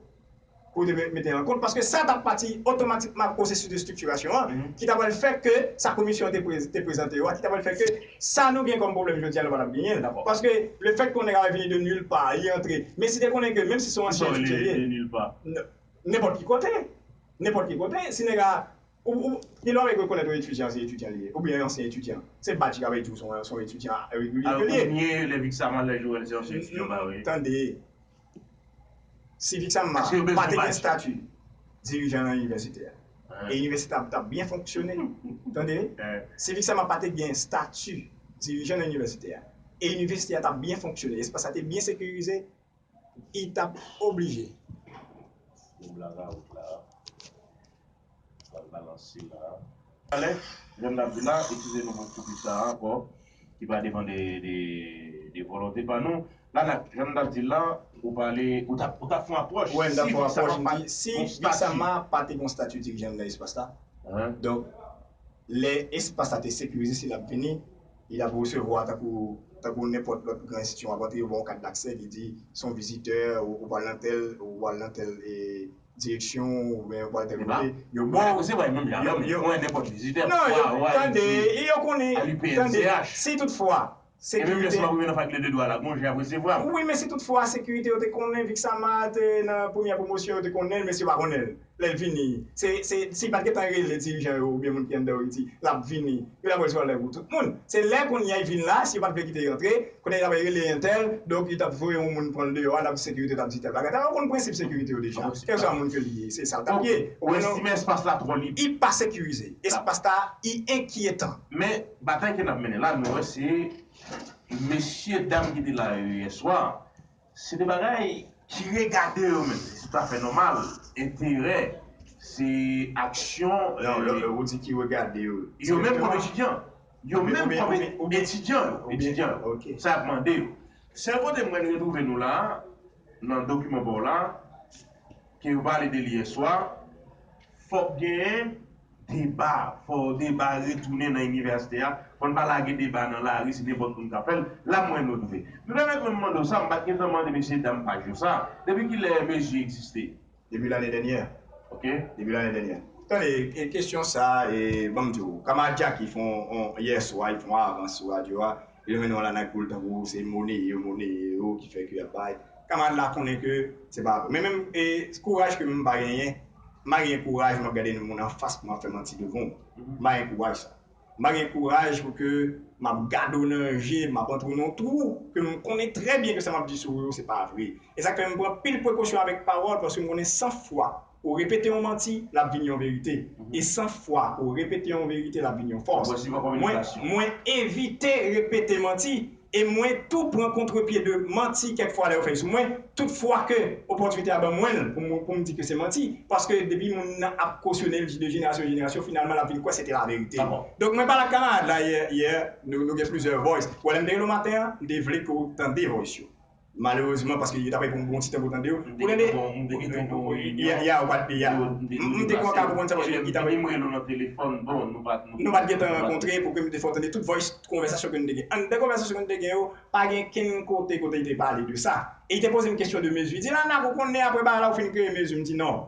pou te mete an kont, paske sa t ap pati otomatikman ak pwosesis de estriktirasyon an, ki ta pral fè ke sa komisyon an te, te prezante yo a, ki ta pral fè ke sa nou gen kòm pwoblèm jodi a, nou pa t ap genyen l. Paske lefètke yon nèg ap vini de nil pa, li antre. Men si te konnen ke menm si se yon ansyen etidyan li ye, nenpòt ki kote, nenpòt ki kote, si nèg la, ou, ou, li lè w rekonèt yon etidyan, se etidyan li ye, oubyen yon ansyen etidyan. Se badj ki ap di w se yon, se yon etidyan regilye ke li ye. Alò, kounye lè Vixama, lè Joel se yon ansyen etidyan, ba wi. Tande. Si Vixama pa te gen estati dirijan nan inivèsite a, e inivèsite a t ap byen fonksyone. Tande? Si Vixama pa te gen estati dirijan nan inivèsite a, e inivèsite a t ap byen fonksyone, espas la te byen sekirize, li t ap oblije. Yo blaga wout la. Pral balanse la. Talè, jan m t ap di la, eskize nou pou koupi sa a ankò, ki pa depann de, de, de volonte pa nou. La, n ap, jan m t ap di la, ou pale, ou t ap, ou t ap fè yon apwòch. Wi, m t ap fè yon apwòch, m di, si Vixama pa te gen yon stati dirijan nan espas la, donk, Lè espas la te sekirize, si l ap vini, li t ap resevwa tankou, tankou nenpòt lòt gran enstitisyon ap antre, yo ba w kat daksè ki di se yon vizitè, ou, ou pral nan tèl, ou pral nan tèl e, direksyon, oubyen ou pral tèl kote. Yo ba w. Se pa menm jan, yo, yo, nenpòt vizitè. Non, yo, tande, yo konnen, tande, si toutfwa, e menm lè sa w ap rive nan fak le de dwa la, gon jan y ap resevwa m. Wi, men si toutfwa sekirite yo te konnen, Vixama te nan premyè pwomosyon, yo te konnen l, men si yo pa konnen l, lè l vini, se, se, si pa t gentan rele dirijan yo oubyen moun ki anndan yo ki di l ap vini, yo t ap resevwa l pou tout moun. Se lè kounye a l vin la, si yo pa t vle kite l rantre, kounye a yo t ap rele entèl, donk yo t ap voye yon moun pran l deyò a, l ap di sekirite t ap di tèl bagay. Tèlman yo konn prensip sekirite yo deja. Kèlkeswa moun ke li ye, se sa l t ap ye. Ou estime espas la twò lib? Li pa sekirize. Espas la, li enkyetan. Men, batay ke n ap mennen la, nou wè se mesye dam ki te la yo yè swa, se de bagay ki regade yo menm. Se toutafè nòmal. Enterè, se aksyon. Non, lè, lè ou di ki regade yo, yo menm kòm etidyan. Yo menm kòm etidyan yo. Etidyan yo. Sa y ap mande yo. Sèl kote mwen retwouve nou la, nan dokiman pa w la, ke yo pale de li yè swa, fòk genyen deba, fò deba retounen nan inivèsite a. Fò n pa lage deba nan lari, se nenpòt moun k ap fè l. La mwen nou rive. Nou ta mèt mwen mande w sa, m pa t gentan mande mesye dam paj yo sa. Depi kilè mezi egziste? Depi lane dènyè. Ok. Depi lane dènyè. Tande, e, kesyon sa, e, ban m di w, kamarad Jacky fè yon, yon, yè swa, li fè yon avans sou radyo a, li mennen yon lanag pou l tankou se moneye yo, moneye yo ki fè ke y ap bay. Kamarad la konnen ke se pa vre. Men menm, e, kouraj ke m pa genyen, m pa genyen kouraj, m ap gade moun anfas pou m ap fè manti devan w. M pa gen kouraj sa. M pa gen kouraj pou ke m ap gade w nan je, m ap antre w nan yon twou ke m konnen trè byen ke sa m ap di sou ou yo, se pa vre. E sa k fè m pran pil prekosyon avèk pawòl, paske m konnen san fwa ou repete yon manti, l ap vin yon verite. E san fwa ou repete yon verite, l ap vin yon fòs. Mwen, mwen evite repete manti, e mwen tou pran kontrepye de manti kèk fwa lè yo fè l sou mwen, tout fwa ke opòtinite a ban mwen l pou m, pou m di ke se manti, paske depi moun nan ap kosyone l de jenerasyon an jenerasyon, finalman, l ap vin kwè se te laverite. Donk, mwen pale ak kamarad la yè, yè, nou, nou gen plizyè voice. Ou wè lè m te rele w maten an, m te vle ke w tande voice yo. Malerezman, paske yo t ap pran yon bon ti tan pou tande yo. Pou tande, ya, ya, ou pa t, ya. M, m te kwè w ka konprann sa, paske yo t ap. Vin m rele w nan telefòn, bon, nou pa t, nou pa t gentan rankontre pou ke m te fè w tande tout voice konvèsasyon ke n te gen. Anndan konvèsasyon ke n te gen yo, pa gen kenn kote, kote li te pale de sa. E li te poze m kesyon de mezi. Li di, "Larnac, ou konnen apre bagay la, ou fin kreye mezi." M di, "Non.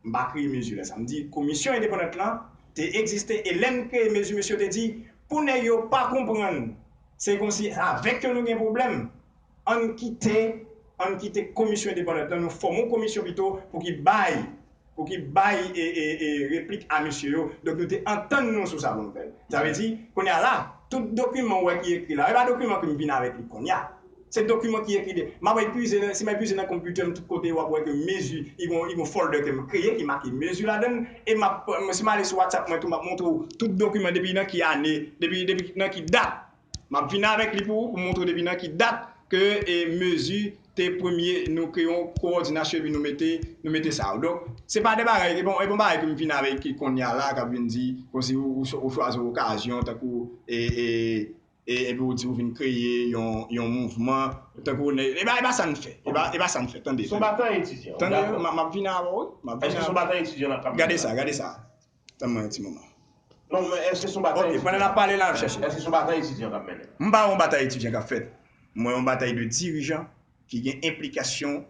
M pa kreye mezi la." Sa m di, komisyon endepandant lan te egziste, e lè m kreye mezi, mesye yo te di, pou nèg yo pa konprann, se kòmsi avèk yo nou gen pwoblèm. Ann kite, ann kite komisyon endepandant lan, nou fòme yon komisyon pito pou ki bay, pou ki bay, e, e, e, replik a mesye yo. Donk, nou te antann nou sou sa pou nou fè l. Sa vle di, kounye a la, tout dokiman ou wè ki ekri la, e pa dokiman ke m vin avèk li kounye a. Se dokiman ki ekri de, m ap epuize nan, si m epuize nan konpitè m tout kote, w ap wè ke mezi, li gon, li gon folder ke m kreye, ki make mezi ladan l, e m ap, si m ale sou WhatsApp mwen tou, m ap montre w tout dokiman depi nan ki ane, depi, depi nan ki dat. M ap vin avèk li pou ou, pou montre w depi nan ki dat ke, e, mezi te premye, nou kreye yon kowòdinasyon epi nou mete, nou mete sa yo. Donk, se pa de bagay, e bon, e bon bagay ke m vin avèk ki kounye a la, k ap vin di, kòmsi ou, ou, ou chwazi yon okazyon, tankou, e, e, e, epi ou di ou vin kreye yon, yon mouvman, tankou, e pa, e pa sa n fè, e pa, e pa sa n fè, tande. Se yon batay etidyan. Tande, m, m ap vin avè w, wi, m ap vin avè w. Èske se yon batay etidyan n ap kap mennen? Gade sa, gade sa. Tann mwen yon ti moman. Non, men èske se yon batay etidyan? Ok, pandan n ap pale la, n ap chèche. Èske se yon batay etidyan k ap mennen? M pa wè yon batay etidyan k ap fèt. M wè yon batay de dirijan ki gen enplikasyon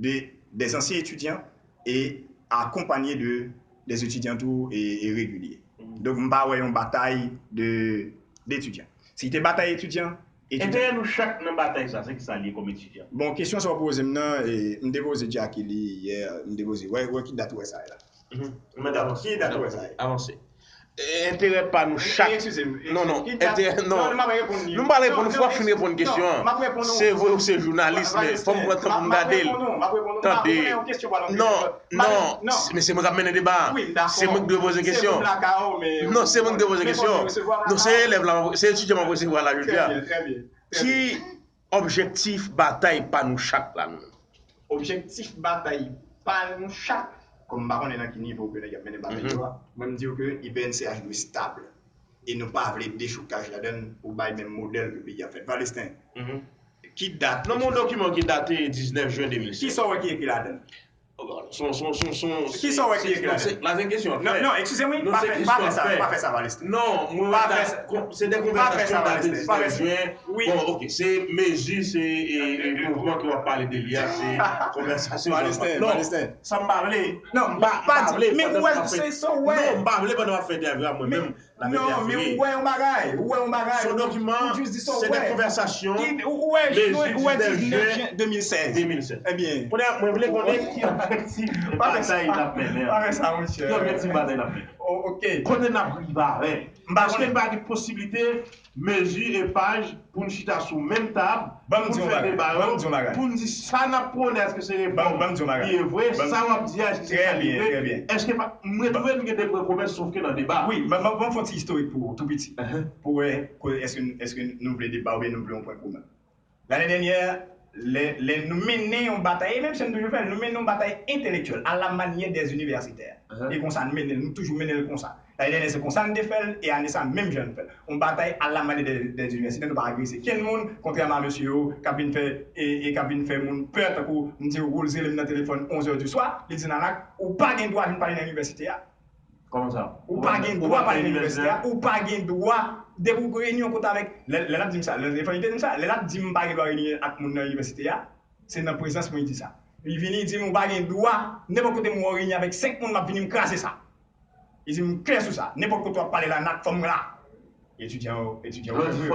de, des anciens étudiants et accompagnés de, des étudiants tou e, e regilye. Donk, m pa wè yon batay de, de etidyan. Si te batay etidyan, etidyan. Enterè nou chak nan batay sa, se ki sa l ye kòm etidyan? Bon, kesyon sa w poze m nan, e, m te poze Jacky li yè, m te poze, wè, wè ki dat ou wè sa ye la. Ki dat ou wè sa ye? Avanse. E, enterè pa nou chak. Eskize m. Non, non. Enterè, non. Nou pa reponn li. Nou pa reponn, fò w fin reponn kesyon an. Se vre ou se jounalis, men fò m pran tan pou m gade l. Tande. Non, non, men se mwen k ap mennen deba a. Se mwen ki dwe poze kesyon. Non, se mwen ki dwe poze kesyon. Non, se elèv la, se etidyan m ap resevwa la jodi a. Ki objektif batay pa nou chak la, nou menm? Objektif batay pa nou chak, kòm m pa konnen nan ki nivo ke nèg y ap mennen batay yo a, mwen m di w ke I P N C H dwe stab. E nou pa vle dechoukaj ladan l pou bay menm modèl ke peyi a fèt. Valesten, ki dat? Non, men yon dokiman ki date diznèf jen de mil senk. Kisa w wè ki ekri ladan l? Kisa w wè ki ekri la? Non, non, eskize m, wi, pa fè sa, pa fè sa, Valestin. Non, mwen wè se de konvèsasyon date diznèf jen. Wi. Bon, ok, se mezi, se mouvman ke w ap pale de li a, se konvèsasyon. Valestin, Valestin. Sa m pa vle. Non, m pa di, men ou wè, se sa w wè. Non, m pa vle pandan w ap fè entèvyou a mwen menm. Non, men ou wè yon bagay, ou wè yon bagay. Se yon dokiman, se de konvèsasyon, mezi diznèf jen de mil sèz. Ebyen. Kounye a, mwen vle konnen ki objektif batay n ap mennen an. Pa fè sa, monchè. Ki objektif batay n ap mennen? Kote n ap rive avè l? Èske n pa gen posiblite mezi e paj pou n chita sou menm tab, pou n fè deba yo, pou n di sa n ap pwone, èske se refòm ki ye vre, sa w ap di a, èske se sa ki vre, èske pa, mwen twouve n gen de pwen komen, sof ke nan deba. Wi, ban m fè yon ti istorik pou ou, tou piti, pou wè èske nou vle deba oubyen nou vle yon pwen komen. Lane dènyè, lè nou mennen yon batay, e menm si n toujou fè l, nou mennen yon batay entelektyèl, à la manière des universitaires. E konsa n mennen l, nou toujou mennen l konsa. Lane dènyè se konsa n te fè l, e ane sa menm jan n fè l. Yon batay à la manière des universitaires, nou pa agrese kenn moun, kontrèman a mesye yo k ap vin fè, e k ap vin fè moun pè, tankou m di w, Wolz rele m nan telefòn onz è di swa, li di, Nanak, ou pa gen dwa vin pale nan inivèsite a. Kòman sa? Ou pa gen dwa pale nan inivèsite a, ou pa gen dwa, depi w reyini yon kote avèk, lè l ap di m sa, lè l te di m sa, lè l ap di m m pa gen dwa reyini ak moun nan inivèsite a, se nan prezans mwen li di sa. Li vini, li di m, ou pa gen dwa, nenpòt kote m wè w reyini avèk senk moun, m ap vini m kraze sa. Li di m klè sou sa. Nenpòt kote w ap pale la, n ak fanm la. Etidyan yo, etidyan yo vre.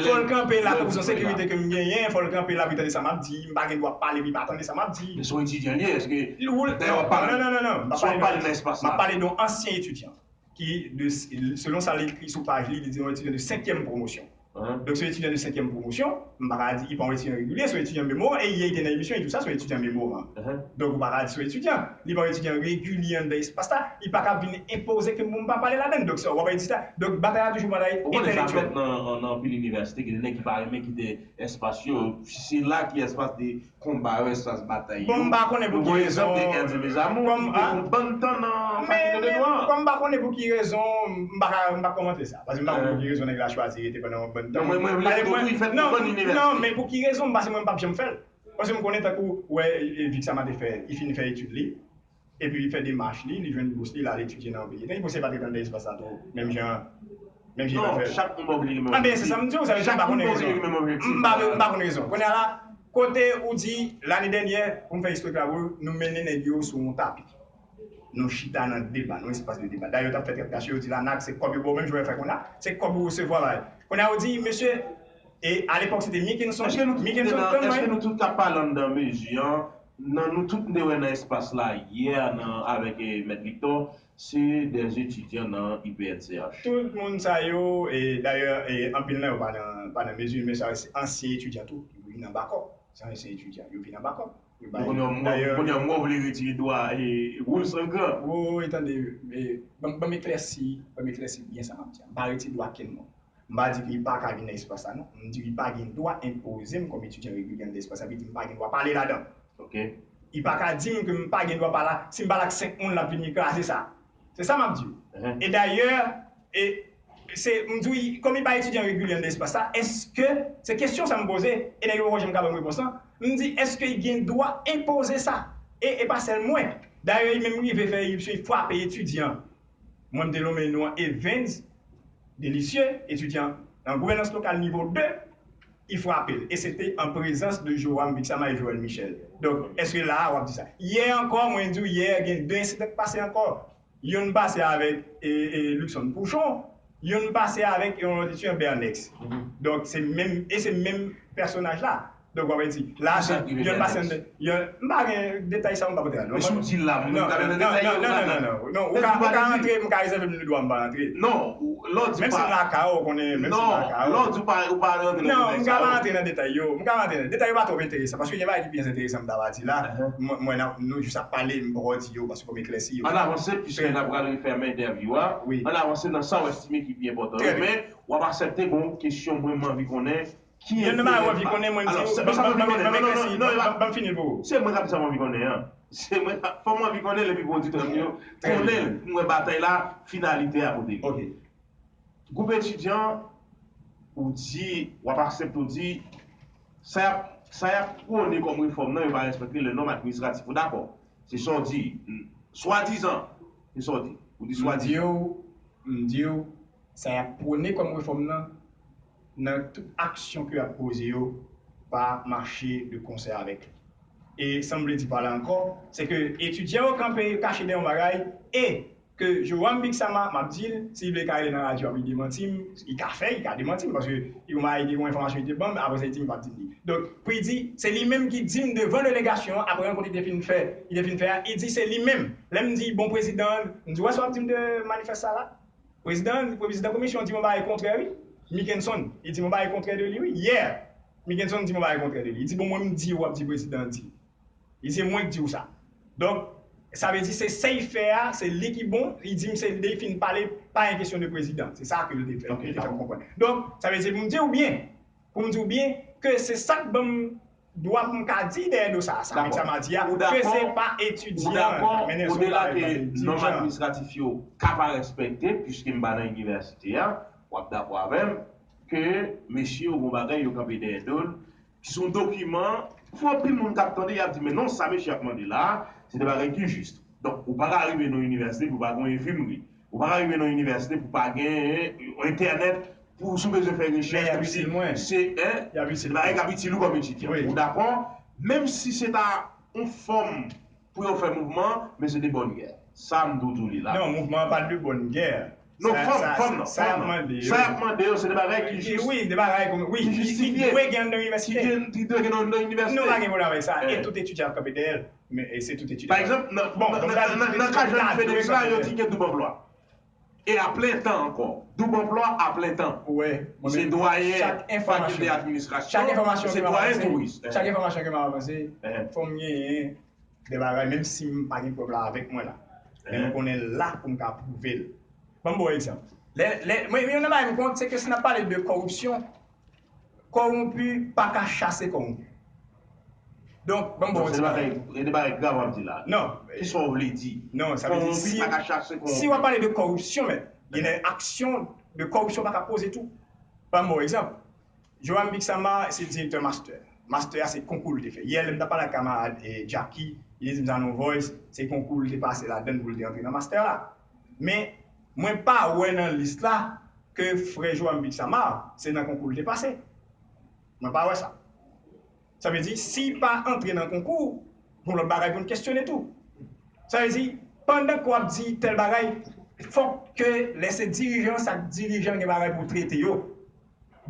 Fò l kanpe la tankou se yon sekirite ke m genyen, fò l kanpe la pou l tande sa m ap di. M pa gen dwa pale pou l pa tande sa m ap di. Men se yon etidyan li ye, èske dèyè w ap pale, non, non, non, non, m ap pale de yon ansyen etidyan ki, selon sa l ekri sou paj li, li di yon etidyan de senkyèm pwomosyon. Donk, se yon etidyan de senkyèm pwomosyon, m pa ka di, li pa yon etidyan regilye, se yon etidyan memoran, e yè li te nan emisyon, li di w sa, se yon etidyan memoran. Donk, ou pa ka di se yon etidyan, li pa yon etidyan regilye anndan espas la, li pa ka vin enpoze ke m pa pale ladan l. Donk, sa, w ap di sa. Donk, batay la toujou batay entelektyèl. Ou konnen sa fèt nan, nan anpil inivèsite, gen de nèg ki pa renmen kite espas yo, se la ki espas de konba yo, espas batay yo. Bon, m pa konnen pou ki rezon. Nou voye egzanp de Ernst Mes Amours, ki te pran bann tan nan Fakilte de Dwa. Men, kòm m pa konnen pou ki rezon, m pa ka, m pa kòmante sa. Paske m pa konnen pou ki rezon nèg la chwazi rete pandan yon bann tan. Non, mwen, mwen vle di tou, wi, fèt nan bann inivèsite. Non, men pou ki rezon, paske mwen m p ap janm fè l. Paske m konnen tankou, wè, e, e, Vixama te fè, li fin fè etid li. Epi li fè demach li, li jwenn bous li, l al etidye nan yon peyi etranje. Li posib pa t ret anndan espas la tou, menm jan, menm jan li t ap fè. Non, chak moun pa oblije gen menm objektif. Anben, se sa m di w, sa vle di m pa konnen rezon. M pa, m pa konnen rezon. Kounye a la, kote ou di, lane dènyè, pou m fè istorik la pou ou, nou mennen nèg yo sou yon tapi. Nou chita nan deba, nan espas de deba. Dayè, yo t ap fè trèt kache, yo di Lanak, se kòb yo ba w, menm jan yo fè kounye a, se kòb ou resevwa la. Kounye a, yo di, mesye, e alepòk, se te Mickinson, Mickinson, tann mwen. Èske nou tout k ap pale anndan mezi an, nan nou tout nou te wè nan espas la yè nan, avèk, e, Mèt Victor, se de etidyan nan I P N C H. Tout moun sa yo, e, dayè, e, anpil nan yo pa nan, pa nan mezi, men sa yo se ansyen etidyan tou, ki vin anba kòb. Se ansyen etidyan, yo vin anba kòb. Yo bay, dayè, kounye a, mwen vle retire dwa, e, Wolz ankò. Woy, tande, e, ban m, ban m eklèsi, ban m eklèsi byen sa m ap di a. M pa retire dwa kenn moun. M pa di ke li pa ka vin nan espas la, non. M di li pa gen dwa enpoze m kòm etidyan regilye anndan espas la, epi di m pa gen dwa pale ladan. Ok. Li pa ka di m ke m pa gen dwa pale, si m pale ak senk moun, l ap vin kraze sa. Se sa m ap di w. E dayè, e, se, m di w, kòm li pa etidyan regilye anndan espas la, èske, se kesyon sa m poze, e nèg yo poko janm ka ban m repons lan. M di, èske li gen dwa enpoze sa? E, e pa sèl mwen. Dayè, li menm rive fè eripsyon, li frape etidyan. Mwen, m te lonmen non an Evens Delicieux, etidyan nan gouvènans lokal nivo de, li frape l. E se te an prezans de Joram Vixama e Joël Michel. Donk, èske la a w ap di sa? Yè ankò, mwen di w, yè gen de ensidan k pase ankò. Youn pase avèk, e, e, Luckson Pouchon, youn pase avèk yon lòt etidyan, Bernex. Donk, se menm, e se menm pèsonaj la. Donk, w ap di, la, youn pase anndan, youn, m pa gen detay sa yo, m p ap antre ladan. Men si w di l la, moun ka vin nan detay yo, non, non, non, non, non, ou ka, ou ka antre, m ka rezève m le dwa, m pa antre. Non, lè w di pa. Menm si m lakay ou, ou konnen, menm si m lakay ou. Non, lè w di ou pa, ou pa antre nan detay sa yo. Non, m ka pa antre nan detay yo, m ka pa antre nan detay yo, pa twòp enteresan, paske gen bagay ki pi enteresan m ta va di la, mwen, mwen, nou jis ap pale, m poko di yo, paske fò m eklèsi yo. Ann avanse, piske n ap pral refèmen entèvyou a. Wi. Ann avanse nan sa w estime ki pi enpòtan yo, men w ap aksepte gon kesyon mwen, m anvi konnen. Youn nan bagay m anvi konnen, mwen di w, ban m fini pou ou. Se mwen k ap di sa m anvi konnen an. Se mwen, fò m anvi konnen l epi pou oditè m yo konnen l, pou m wè batay la, finalite a kote li. Ok. Gwoup etidyan, ou di, w ap aksepte, ou di, sa y ap, sa y ap pwone kòm refòm nan, yo pa respekte le nòm administratif. Ou dakò? Se sa w di. Swadizan. Se sa w di. Ou di swadizan. M di w, m di w, sa y ap pwone kòm refòm nan, nan tout aksyon ke y ap poze yo, pa mache de konsè avèk li. E sa m vle di pa la ankò, se ke etidyan yo kanpe kache dèyè yon bagay, e ke Joram Big Sama, m ap di l, si l vle, l ka rele nan radyo, ap li demanti m, li ka fè, li ka demanti m, paske yon bagay, li gen yon enfòmasyon li te ban m, apre sa, li di m li p ap di m li. Donk, pou li di, se li menm ki di m devan delegasyon an, apre rankont li te fin fè, li te fin fè a, li di se li menm. Lè m di, bon, prezidan, m di, w wè sa w ap di m de manifès sa la? Prezidan, prezidan komisyon di m yon bagay kontrè, wi. Mickenson, li di m yon bagay kontrè de li, wi. Yè, Mickenson di m yon bagay kontrè de li. Li di, bon, mwen, m di, w ap di prezidan di. Li se mwen k di w sa. Donk, sa vle di se sa y fè a, se li ki bon, li di m se li fin pale, pa gen kesyon de prezidan. Se sa ke l te fè, li te fè m konprann. Donk, sa vle di pou m di w byen, pou m di w byen, ke se sa k ban m dwa pou m ka di dèyè do sa, sa Big Sama di a, ke se pa etidyan k mennen sou bagay, men dirijan. Nòm administratif yo ka pa respekte, piske m pa nan inivèsite a, w ap dakò avè m, ke mesye yo gon bagay yo kanpe dèyè do l, ki se yon dokiman, pou anpil moun k ap tande, y ap di, men non, sa mesye ap mande la, se de bagay ki jis. Donk, ou pa ka rive nan yon inivèsite pou pa gen yon enfimri. Ou pa ka rive nan yon inivèsite pou pa gen yon entènèt, pou si w bezwen fè rechèch, pou di, se, en, se de bagay k ap itil ou kòm etidyan. Ou dakò? Menm si se ta yon fòm pou yo fè mouvman, men se de bòn gè. Sa m toujou di w li la. Non, mouvman an pa de bòn gè. Non, fòm, fòm nan, fòm nan. Sa y ap mande yo, se de bagay ki jis. Wi, de bagay ki jistifye. Ki dwe gen anndan inivèsite. Ki dwe gen anndan inivèsite. Nou pa gen pwoblèm avèk sa. E tout etidyan ap kanpe dèyè l. Men, e se tout etidyan. Pa egzanp, nan, nan, nan, nan, nan ka jèn Federic la, yo di gen doub anplwa. E a plen tan ankò. Doub anplwa a plen tan. Se dwayen fakilte administrasyon, se dwayen touris. Chak enfòmasyon ke m ap avanse, fò m genyen de bagay, menm si m pa gen prèv la avèk mwen la. Men m konnen l la pou m ka pwouve l. Ban m ba w egzanp. Lè, lè, mwen, youn nan bagay m kont, se ke si n ap pale de kòripsyon, kòwonpi pa ka chase kòwonpi. Donk, ban m ba w ti bagay. Gen de bagay grav w ap di la. Non. Kisa w vle di? Non, sa vle di si, si w ap pale de kòripsyon, men, gen de aksyon de kòripsyon pa ka poze tou. Ban m ba w egzanp. Joram Big Sama se direktè master. Master a se konkou l te fè. Yè, lè m t ap pale ak kamarad, eh, Jacky, li te di m sa nan Voice, se konkou l te pase ladann pou l te antre nan master la. Men, mwen pa wè nan lis la ke frè Joram Big Sama, se nan konkou l te pase. Mwen pa wè sa. Sa vle di, si pa antre nan konkou, gon lòt bagay pou n kesyone tou. Sa vle di, pandan ke w ap di tèl bagay, fòk ke lè se dirijan, sa k dirijan gen bagay pou trete yo.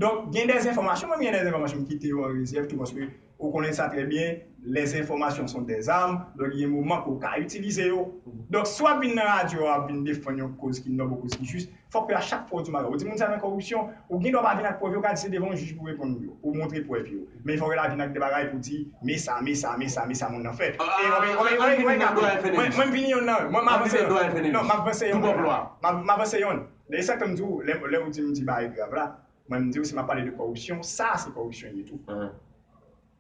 Donk, gen dè enfòmasyon, mwen gen dè enfòmasyon m kite yo an rezèv tou, paske ou konnen sa trè byen, les informations sont des armes, donk gen moman ke w ka itilize yo. Donk, si w ap vin nan radyo a, w ap vin defann yon koz ki nòb, yon koz ki jis, fòk ke a chak fwa w di yon bagay, ou di moun sa nan kòripsyon, ou gen dwa pa vin ak prèv yo, ou ka di se devan yon jij pou reponn yo, pou montre prèv yo. Men fòk yo ta vin ak de bagay pou di, men sa, men sa, men sa, men sa moun nan fè. E, ok, ok, ok, ok, mwen, mwen vini yonn nan, mwen m avanse yonn. Non, m avanse yonn. M ap, m avanse yonn. E sa k fè m di w, lè, lè ou di m di bagay grav la, mwen m di w si m ap pale de kòripsyon, sa se kòripsyon ye tou.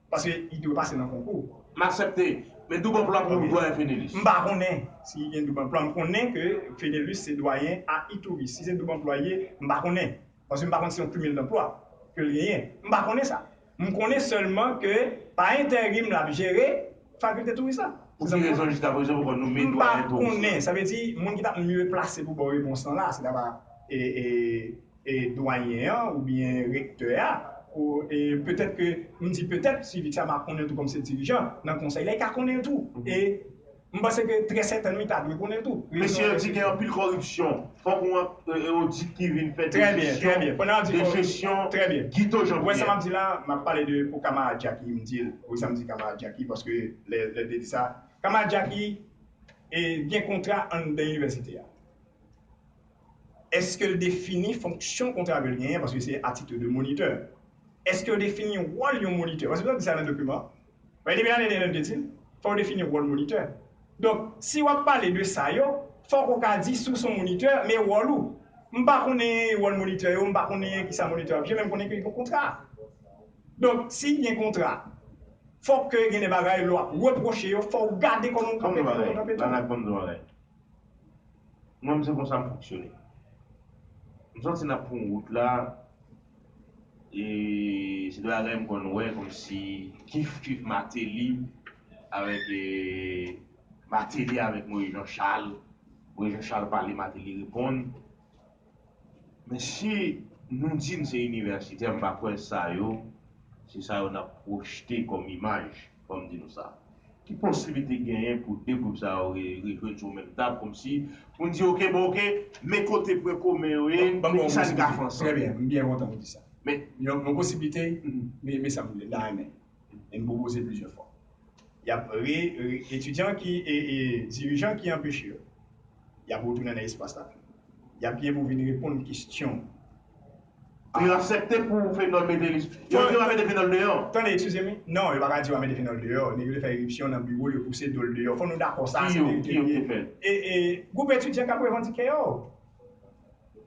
Paske li dwe pase nan konkou. M aksepte. Men doub anplwa pou dwayen Fenelus. M pa konnen si gen doub anplwa. M konnen ke Fenelus se dwayen a Itouris. Si se doub anplwa ye, m pa konnen. Paske m pa konn si yon cumul d'emploi ke l genyen. M pa konnen sa. M konnen sèlman ke pa enterim l ap jere fakilte touris la. Pou ki rezon jiskaprezan poko nonmen dwayen touris la? M pa konnen. Sa vle di, moun ki t ap mye plase pou ba w repons lan la, se ta pa, e, e, e dwayen an oubyen rektè a, ou, e petèt ke, m di petèt, si Vixama konnen l tou kòm se dirijan, nan konsèy la, li ka konnen l tou. E m panse ke trè sètènman, li ta dwe konnen l tou. Mesye yo di gen anpil kòripsyon. Fòk yon, e, e, odit ki vin fè de jesyon, de jesyon Guito Jean Pierre. Wè sa m ap di la, m ap pale de, pou kamarad Jacky, m di l. Wi, sa m di kamarad Jacky, paske lè, lè l te di sa, kamarad Jacky, e, gen kontra anndan inivèsite a. Èske l defini fonksyon kontra ke l genyen, paske se a titre de moniteur? Èske l defini wòl yon monitè? Paske nou di sa nan dokiman. Paske depi lane dèyè nou te di l, fò w defini wòl monitè. Donk, si w ap pale de sa yo, fòk ou ka di si w se yon monitè, men wòl ou. M pa konnen wòl monitè yo, m pa konnen kisa monitè ap jwe, men m konnen ke gen kontra. Donk, si gen kontra, fòk ke gen de bagay lè w ap repwoche yo, fò w gade kòman w kanpe tou. Kòm de bagay, Lanak, ban m di w yon bagay. Mwen, m se konsa m fonksyone. M santi n ap pran wout la, e se de bagay m konn wè kòmsi kif kif Martelly avèk, e, Martelly avèk Moïse Jean Charles. Moïse Jean Charles pale, Martelly reponn. Men si nou di n se inivèsitè, m pa kwè sa yo, se sa yo n ap pwojte kòm imaj, fò m di nou sa. Ki posiblite genyen pou de gwoup sa yo re- rejwenn sou menm tab, kòmsi pou n di, oke, bon, oke, men kote pwen komen yo ye, men kisa n ka fè ansanm? Trè byen, m byen kontan ou di sa. Men yon posiblite, men sa m vle la, men e m pwopoze plizyè fwa. Y ap re, re, etidyan ki, e, e, dirijan ki anpeche yo, y ap retounen nan espas la. Y ap gen pou vin reponn kesyon. Yo aksepte pou Fenòl mete li. Yo di yo pa mete Fenòl deyò. Tande, eskize m. Non, yo pa ka di yo pa mete Fenòl deyò. Nèg yo te fè iripsyon nan biwo l, yo pouse do l deyò. Fò nou dakò sa, se verite li ye. E, e, gwoup etidyan k ap revandike yo.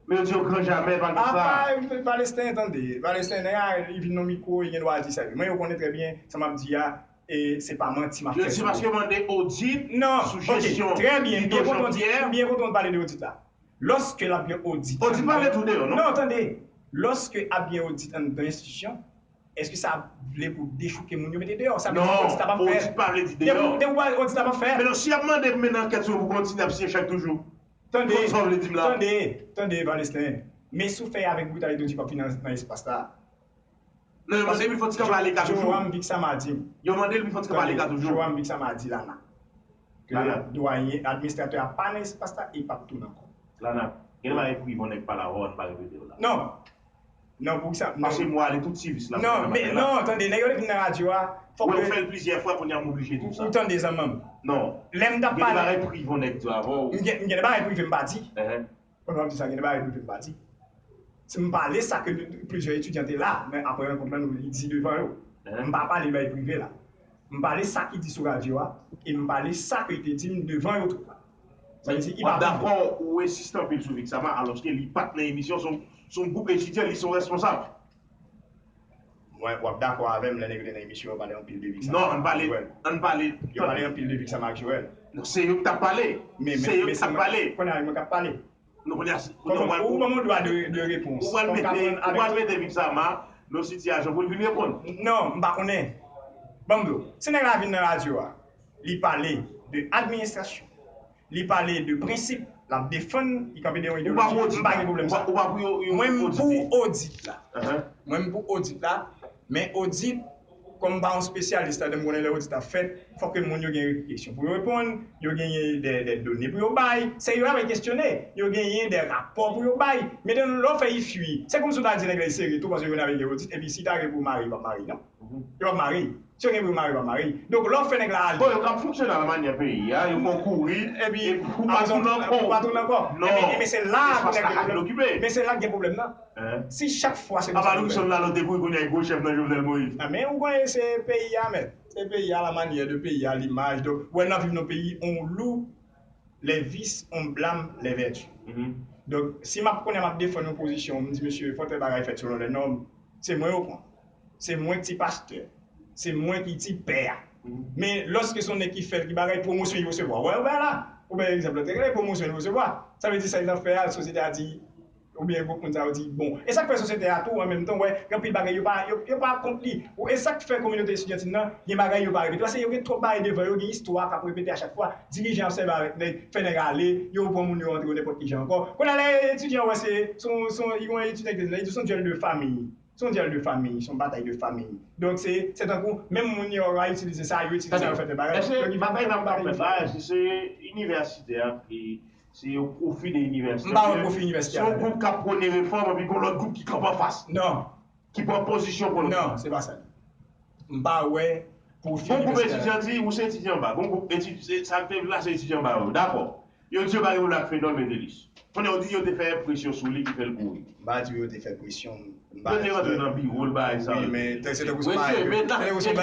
Men yo di yo gran jamè, pa gen sa. Apa, Palestin, tande. Palestin, nèg a, li vin nan mikwo, li gen dwa di sa. Mwen, yo konnen trè byen sa m ap di a, e se pa manti m ap fè sou yo. Yo di paske yo mande odit sou jesyon Guido Jean-Pierre. Non, oke, trè byen, m byen kontan w di, m byen kontan w pale de odit la. Lòske l ap gen odit anndan. Odit pa vle tou deyò, non? Non, tande. Lòske ap gen odit anndan enstitisyon, èske sa vle pou dechouke moun yo mete deyò? Sa vle di odit ap ap fèt. Non, odit pa vle di deyò. Depi, depi odit ap ap fèt. Men non, si y ap mande pou mennen ankèt sou yo pou kontinye ap siyen chèk toujou. Tande, tande, tande, Palestin. Men si w fè avèk britalite, w di p ap fin nan, nan espas la. Non, yo mande pou l fè ti kanpay ale ka toujou. Joram Vix Sama di m. Yo mande l pou l fè ti kanpay ale ka toujou. Joram Vix Sama di Lana ke dwayen, administratè a pa nan espas la, e p ap tounen ankò. Lana, gen de bagay prive yon nèg pale avè w, ann pa repete yo la. Non. Non, pou sa, non. Paske m wale tout sivis la. Non, men, non, tande, nèg yo te vin nan radyo a, fòk. Ou fè l plizyè fwa, kounye a m oblije di w sa. Ou tande, zanmi m. Non. Lè m t ap pale. Gen de bagay prive yon nèg di avè w. M gen, m gen de bagay prive m pa di. Pandan w ap di sa, gen de bagay prive m pa di. Si m pale sa ke plizyè etidyan te la, men apre rankont lan, nou li di devan yo. M pa pale bay prive la. M pale sa ki di sou radyo a, e m pale sa ke li te di m devan yo tout la. Sa vle di, li pa dakò, ou ensiste anpil sou Vixama, alòske li pa t nan emisyon, se yon, se yon gwoup etidyan, li se yon responsab. Mwen, w ap dakò avè m lè nèg yo te nan emisyon, yo pale anpil de Vixama. Non, ann pale, ann pale. Yo pale anpil de Vixama ak Joel. Non, se yo ki t ap pale. Se yo ki t ap pale. Kounye a, mwen k ap pale. Non, kounye a, ou ban mwen dwa de, de repons. Ou pral mete, ou pral mete Vixama nan sitiyasyon pou l vin reponn. Non, m pa konnen. Ban m di w, si nèg la vin nan radyo a, li pale de administrasyon, li pale de prensip, l ap defann, li kanpe de yon ideoloji, m pa gen pwoblèm sa. Ou pa pou yo, yo odite. Mwen, m pou odit la. Mwen, m pou odit la, men odit, kòm m pa yon espesyalis ladan, m konnen lè odit ap fèt, fòk ke moun yo gen kesyon pou yo reponn, yo genyen de, de done pou yo bay, se yo k ap kesyone, yo genyen de rapò pou yo bay. Men lè w fè I F U I, se kòmsi w ta di nèg la li sere tou paske yo vin avèk de odit, epi si ta gen pou mare, yo p ap mare, non. Yo p ap mare. Si yo gen pou yo mare, yo p ap mare. Donk, lè w fè nèg la ale. Bon, yo ka fonksyone a la manyè peyi a, yo fè w kouri, epi ou pa tounen ankò. Ou pa tounen ankò. Non. Ebyen, ebyen, se la pou nèg yo okipe. Men se la k gen pwoblèm nan. Si chak fwa se konsa nou fè. Apa Luckson la lòt te kouri kounye a e gwo chèf nan Jovenel Moïse. A, men ou konnen se peyi a, mèt. Se peyi a, la manière de peyi a, limaj. Donk, ou wè n ap viv nan peyi on lou, les vices, on blâme les vertus. Donk, si m ap konnen m ap defann yon pozisyon, m di, mesye, fò tèl bagay fèt selon les normes, se mwen yo pran. Se mwen ki pastè. Se mwen ki ti pè a. Men lòske se yon nèg ki fè l, ki bagay, pwomosyon li resevwa. Ou wè, ou wè la. Ou bay egzanp la, te gen pwomosyon li resevwa. Sa vle di sa l ap fè a, sosyete a di, oubyen gwoup moun sa yo di, bon. E sa k fè sosyete a tou, an menm tan, w wè, gen anpil bagay yo pa, yo, yo pa kont li. Ou, e sa k fè kominote estidyantil nan, gen bagay yo pa repete. Paske yo gen twòp bagay devan yo, gen istwa k ap repete a chak fwa. Dirijan ap sèvi avèk nèg, fè nèg ale, yo pran moun yo antre yo nenpòt ki jan ankò. Kounye a lè etidyan wè se, se yon, se yon, yon etidyan ki te di, se yon dyèl de fami. Se yon dyèl de fami, se yon batay de fami. Donk, se, se tankou, menm moun yo a itilize sa, yo itilize sa, yo fè tèl bagay. Èske batay n ap fè la, èske se inivèsitè a ki, se o pwofi de inivèsitè? M pa wè pwofi inivèsitè a ladan. Se yon gwoup k ap pwone refòm, epi gon lòt gwoup ki kanpe anfas. Non. Ki pran pozisyon pou l. Non, se pa sa. M pa wè pwofi inivèsitè a ladan. Gon gwoup etidyan di, ou se etidyan anba. Gon gwoup etidyan, sa k te la, se etidyan anba yo. Dakò. Yo di yo pa gen pwoblèm ak Fenòl Metelis. Kounye a, ou di yo te fè presyon sou li ki fè l kouri. M pa di yo te fè presyon. Yo te rantre nan biwo l, bagay sa yo. Wi, men se tankou se yon bagay, se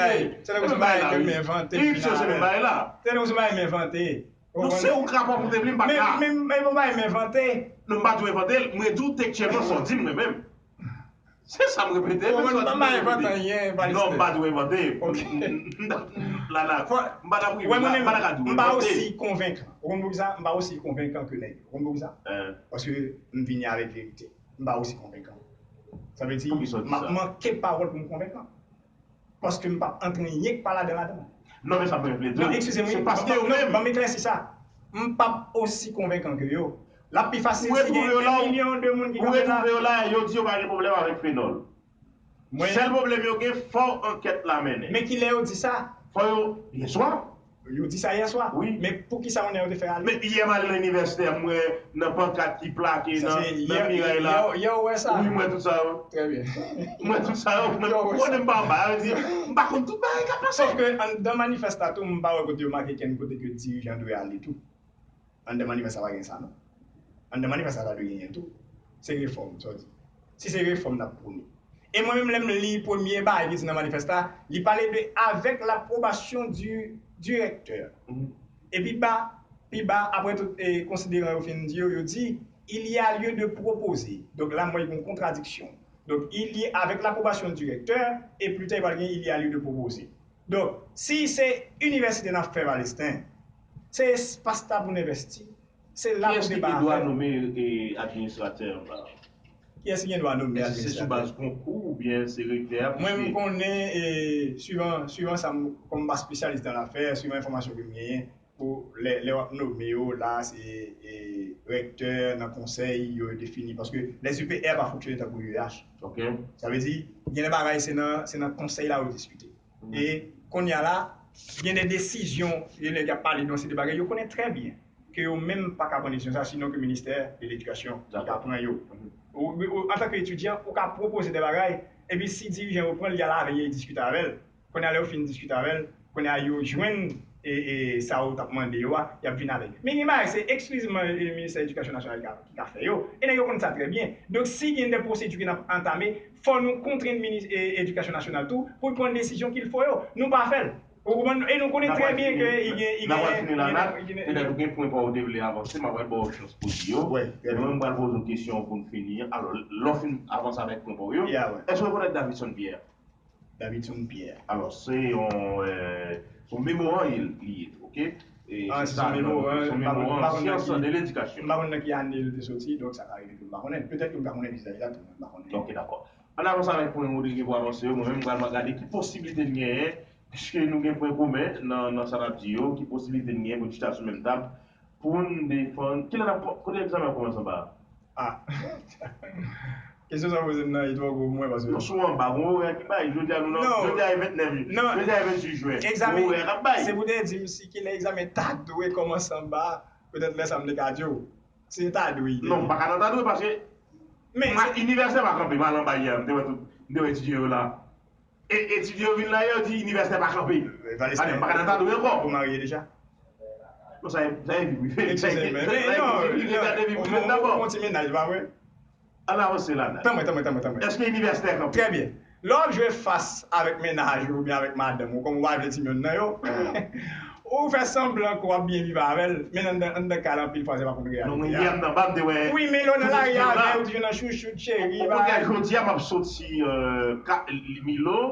tankou se yon bagay ke m envante. Iripsyon se menm bagay la. Se tankou se yon bagay m envante. Non, se ou k ap pote plim, m pa ka. Men, men, men, yon bagay m envante. Non, m pa di w envante l, mwen di w tektyèlman sa w di m, mwen menm. Se sa m repete, men sa w di m pa repete. Ou konprann, m pa envante anyen, pa. Non, m pa di w envante. Ok. M, m, m, la, la, m pa ta pou, m pa ta ka di w envante. M pa osi konvenkan. Ou konn poukisa? M pa osi konvenkan ke nèg yo. Ou konn poukisa? Paske m vini avèk verite. M pa osi konvenkan. Sa vle di, m ap manke pawòl pou m konvenkan. Paske m p ap antre anyen k pa ladan, ladan. Non, men sa mwen vle di. Non, ekskize m, wi. Se paske yo menm. Ban m eklèsi sa. M p ap osi konvenkan ke yo. L ap pi fasil si gen de milyon de moun ki kanpe la. Ou retwouve yo la, yo di yo pa gen pwoblèm avèk fenòl. Sèl pwoblèm yo gen, fò ankèt la mennen. Men kilè yo di sa? Fò yo, yèswa. Yo di sa yèswa? Wi. Men poukisa kounye a yo te fè ale? Men yè m al nan inivèsitè, m wè nan pankat ki plake nan miray la. Yè w wè sa? Wi, m wè tout sa yo. Trè byen. M wè tout sa yo. Konnen m pa anba, sa vle di, m pa konn tout bagay k ap pase. Sòf ke anndan manifès la tou, m pa wè kote yo make kenn kote ke dirijan dwe ale tou. Anndan manifès la pa gen sa non. Anndan manifès la ta dwe genyen tou. Se refòm, sa w di. Si se refòm n ap pwone. E mwen menm lè m li premye bagay ki di nan manifès la, li pale de avec l'approbation du directeur. E pi ba, pi ba, apre tout e, konsideran yo fin di yo, yo di, il y a lieu de proposer. Donk la m wè yon kontradiksyon. Donk, il y a, avec l'approbation du directeur, e pli ta pral gen il y a lieu de proposer. Donk, si se inivèsite n ap fè Palestin, se espas la pou n envèsti, se la pou deba a fèt. Kiyès ki gen dwa nonmen administratè anba? Kiyès ki gen dwa nonmen administratè? Èske se sou baz konkou oubyen se rektè a? Mwen, m konnen, e, swivan, swivan sa m, kòm m pa spesyalis dan lafè, swivan enfòmasyon ke m genyen, pou lè, lè w ap nonmen yo, la, se e, rektè nan konsèy yo defini. Paske les U P R pa fonksyone tankou U E H. Sa vle di, gen de bagay, se nan, se nan konsèy la yo diskite. E kounye a la, gen de desizyon, gen nèg y ap pale de yon seri de bagay, yo konnen trè byen ke yo menm pa ka pran desizyon sa, sinon ke ministè de ledikasyon ki ka pran yo. Ou, ou, antanke etidyan, ou ka pwopoze de bagay, epi si dirijan yo pran l, y al avè l, y al diskite avè l. Kounye a, lè yo fin diskite avè l, kounye a, yo jwenn e, e, sa yo t ap mande yo a, y ap vin avè l. Men gen bagay, se eksklizivman e, Ministè Edikasyon Nasyonal ki ka, ki ka fè yo. E nèg yo konn sa trè byen. Donk, si gen de pwosedi ke n ap antame, fò nou kontrenn minis e, Edikasyon Nasyonal tou pou l pran desizyon qu'il faut yo. Nou pa fè l. Ou konprann? E nou konnen trè byen ke i gen, i gen, i gen, i gen. Petèt ou gen pwen pa w te vle avanse, m ap ba w chans pou di yo. Men mwen, m pral poze w kesyon pou n fini. Alò, lè w fin avanse avèk pwen pa w yo, èske w rekonèt Davidson Pierre? Davidson Pierre. Alò, se yon, euh, se yon memoran li ye, ok? E se sa, se yon memoran, se yon memoran syans de ledikasyon. M pa konn nan ki ane l te soti, donk sa ka rive ke m pa konnen l. Petèt ke m ka konnen vizaj la tou, men m pa konnen. Ok, dakò. Ann avanse avèk pwen ou te gen pou avanse yo, mwen menm m pral gade ki posiblite n genyen, piske nou gen pwen komen nan, nan sa n ap di yo, ki posiblite n genyen pou n chita sou menm tab, pou n defann. Kilè n ap, kote egzamen ap kòmanse anba a? Ah. Kesyon sa w poze m nan, li twò gwo pou mwen, paske. Non, sou anba, gon orè ki bay. Jodi a, nou nan, jodi a e ventnèf, jodi a e ventuit jen. Gon orè k ap bay. Se pou te di m si kilè egzamen ta dwe kòmanse anba, petèt lè sa m te ka di w. Se ta dwe. Non, m pa ka nan ta dwe, paske. Men. Inivèsitè pa kanpe, m al anba yè, m te wè tout, m te wè etidyan yo la. E, etidyan yo vin la, yo di inivèsitè pa kanpe. Palestin, m pa ka nan ta dwe ankò. Ou marye deja? Non, sa e, sa e vi prive. Egzakteman. Men non, non, ou gon ti mennaj, pa vre? Ann avanse la, Nat. Tanmen, tanmen, tanmen, tanmen. Èske inivèsitè kanpe? Trè byen. Lè w ap jwe fas avèk mennaj ou oubyen avèk madanm ou, kòm ou pa vle di nonm nan yo, ou fè sanblan ke w ap byen viv avè l, men anndan, anndan kay la, anpil fwa, se pa konn reyalite a. Non, mwen, yè m nan ba, m te wè. Wi, men lè w nan lari avè l, ou toujou nan chouchout, cheri, bagay. Jodi a, m ap soti, euh, Milo,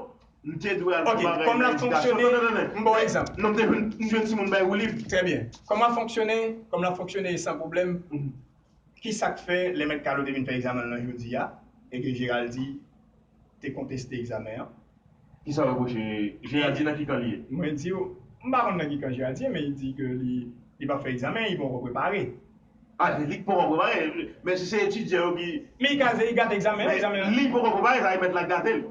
m te dwe al fè bagay nan edikasyon. Non, non, non, non. M ba w egzanp. Non, m te jwenn, m jwenn timoun bay woulib. Trè byen. Kòman l ap fonksyone? Kòman l ap fonksyone san pwoblèm? Kisa k fè lè mèt kalo te vin fè egzamen l nan jodi a, e ke Geraldi te konteste egzamen an? Kisa w repwoche? Geraldi nan ki kan li ye? Mwen di w, m pa konn nan ki kan Geraldi ye, men li di ke li, li p ap fè egzamen, li poko prepare. Ah, se li k poko prepare. Men si se etidyan yo ki. Men li ka, li gate egzamen an, egzamen an. Li poko prepare, sa vle di mèt la gate l.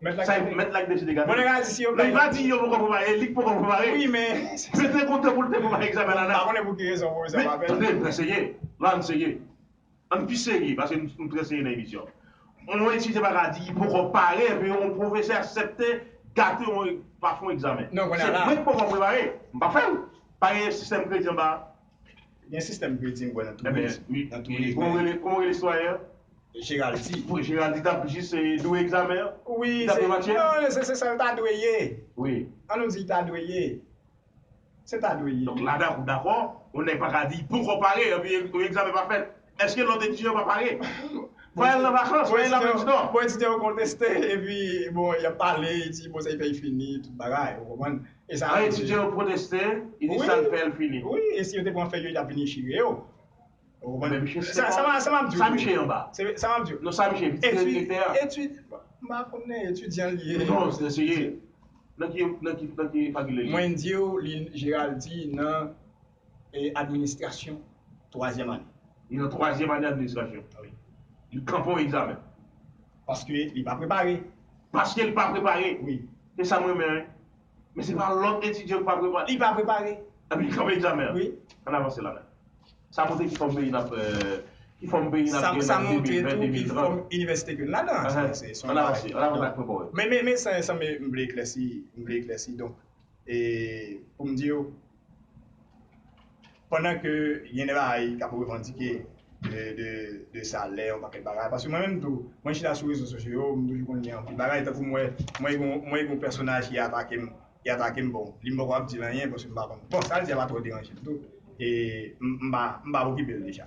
Mèt la gate. Mèt la k deside gate. Bon, nèg la di si yo. Nèg la di yo poko prepare, li k poko prepare. Wi, men. Mete kontan pou l te prepare egzamen la. M pa konnen pou ki rezon pwofesè pa fè l. Men, tande, n serye. La, n serye. Ann pi serye, paske nou, nou trè serye nan emisyon. Yon etidyan pa ka di li poko pare, epi yon pwofesè aksepte gate yon, pa fè yon egzamen. Non, kounye a la. Se mwen k poko prepare. M pa fè l. Pa gen sistèm kredi anba. Gen sistèm kredi, m kwè, nan tou, nan tou. Kòman rele, kòman rele sitwayen an? Geraldi. Wi, Geraldi t ap jis, eh, dwe egzamen an? Wi, se, non, se, se sa l ta dwe ye. Wi. Ann nou di l ta dwe ye. Se ta dwe ye. Donk, ladan ou dakò, yon nèg pa ka di, poko pare, epi yon egzamen pa fèt. Èske lòt etidyan yo pa pare? Fò y al nan vakans, fò y al nan Afrik di Nò. Bon, etidyan yo konteste, epi, bon, y ap pale, y di, bon, sa y fè y fini, tout bagay, ou konprann? E sa. An, etidyan yo pwoteste, y di sa l fè l fini. Wi, e si yo te pran fèy yo, y t ap vini chire yo. Ou konprann? Men misye se sa, sa m ap di w. Sa misye anba? Sa m ap di w. Non, sa misye, pitit direktè a. Etid, m pa konnen, etidyan li ye. Non, se, se ye. Nan ki, nan ki, nan ki fakilte li ye? Mwen di w, li, Gerald di nan e, administrasyon, twazyèm ane. Li nan twazyèm ane administrasyon. Wi. Li kanpe yon egzamen. Paske li pa prepare. Paske li pa prepare. Wi. Se sa m renmen, wi. Men se pa lòt etidyan ki pa prepare. Li pa prepare. Epi li kanpe egzamen an. Wi. Ann avanse la menm. Sa montre ki fòm peyi n ap, eh, ki fòm peyi n ap gen nan de mil ven, de mil trant. Sa montre tou ki fòm inivèsite ke n ladan an. Ann avanse, ann avanse ak pwen pa w yo. Men, men, men sa, sa, men, m vle eklèsi, m vle eklèsi. Donk, e, pou m di w, pandan ke gen de bagay k ap revandike de, de, de salè, yon pakèt bagay. Paske mwen menm tou, mwen chita sou rezo sosyo yo, m toujou konn gen anpil bagay. Tankou mwen, mwen gon, mwen gon pèsonaj ki atake m, ki atake m, bon, li m poko ap di l anyen, paske m pa konn. Bon, sa l di a pa twò deranje m tou. E m, m pa, m pa okipe l deja.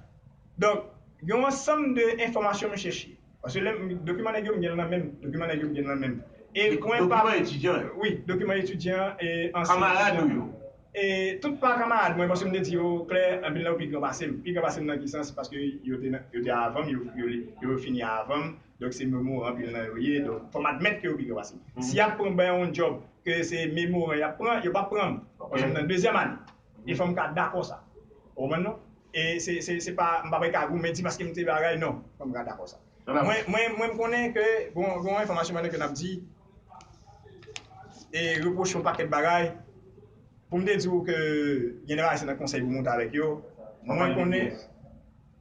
Donk, gen yon ansanm de enfòmasyon m chèche. Paske lè m, dokiman nèg yo m gen l nan men m, dokiman nèg yo m gen l nan men m. E mwen pa. Dokiman etidyan yo? Wi, dokiman etidyan e ansyen etidyan. Kanmarad ou yo? E tout pa kanmarad mwen, paske m te di yo klè, anpil nan yo pi gran pase m. Pi gran pase m nan ki sans? Paske yo te nan, yo te avan m, yo, yo, yo fini avan m. Donk se memoran anpil nan yo ye. Donk fò m admèt ke yo pi gran pase m. Si y ap pran bay yon djòb ke se memoran y ap pran, yo p ap pran m. Paske m nan dezyèm ane. E fò m ka dakò sa. Ou konprann non? E se, se, se pa, m pa pral ka goumen di paske m te bagay, non. Fò m ka dakò sa. Mwen, mwen, mwen m konnen ke gon, gon enfòmasyon pandan ke n ap di e repwoche yon pakèt bagay. Pou m te di w ke gen de bagay se nan konsèy pou monte avèk yo. Mwen konnen,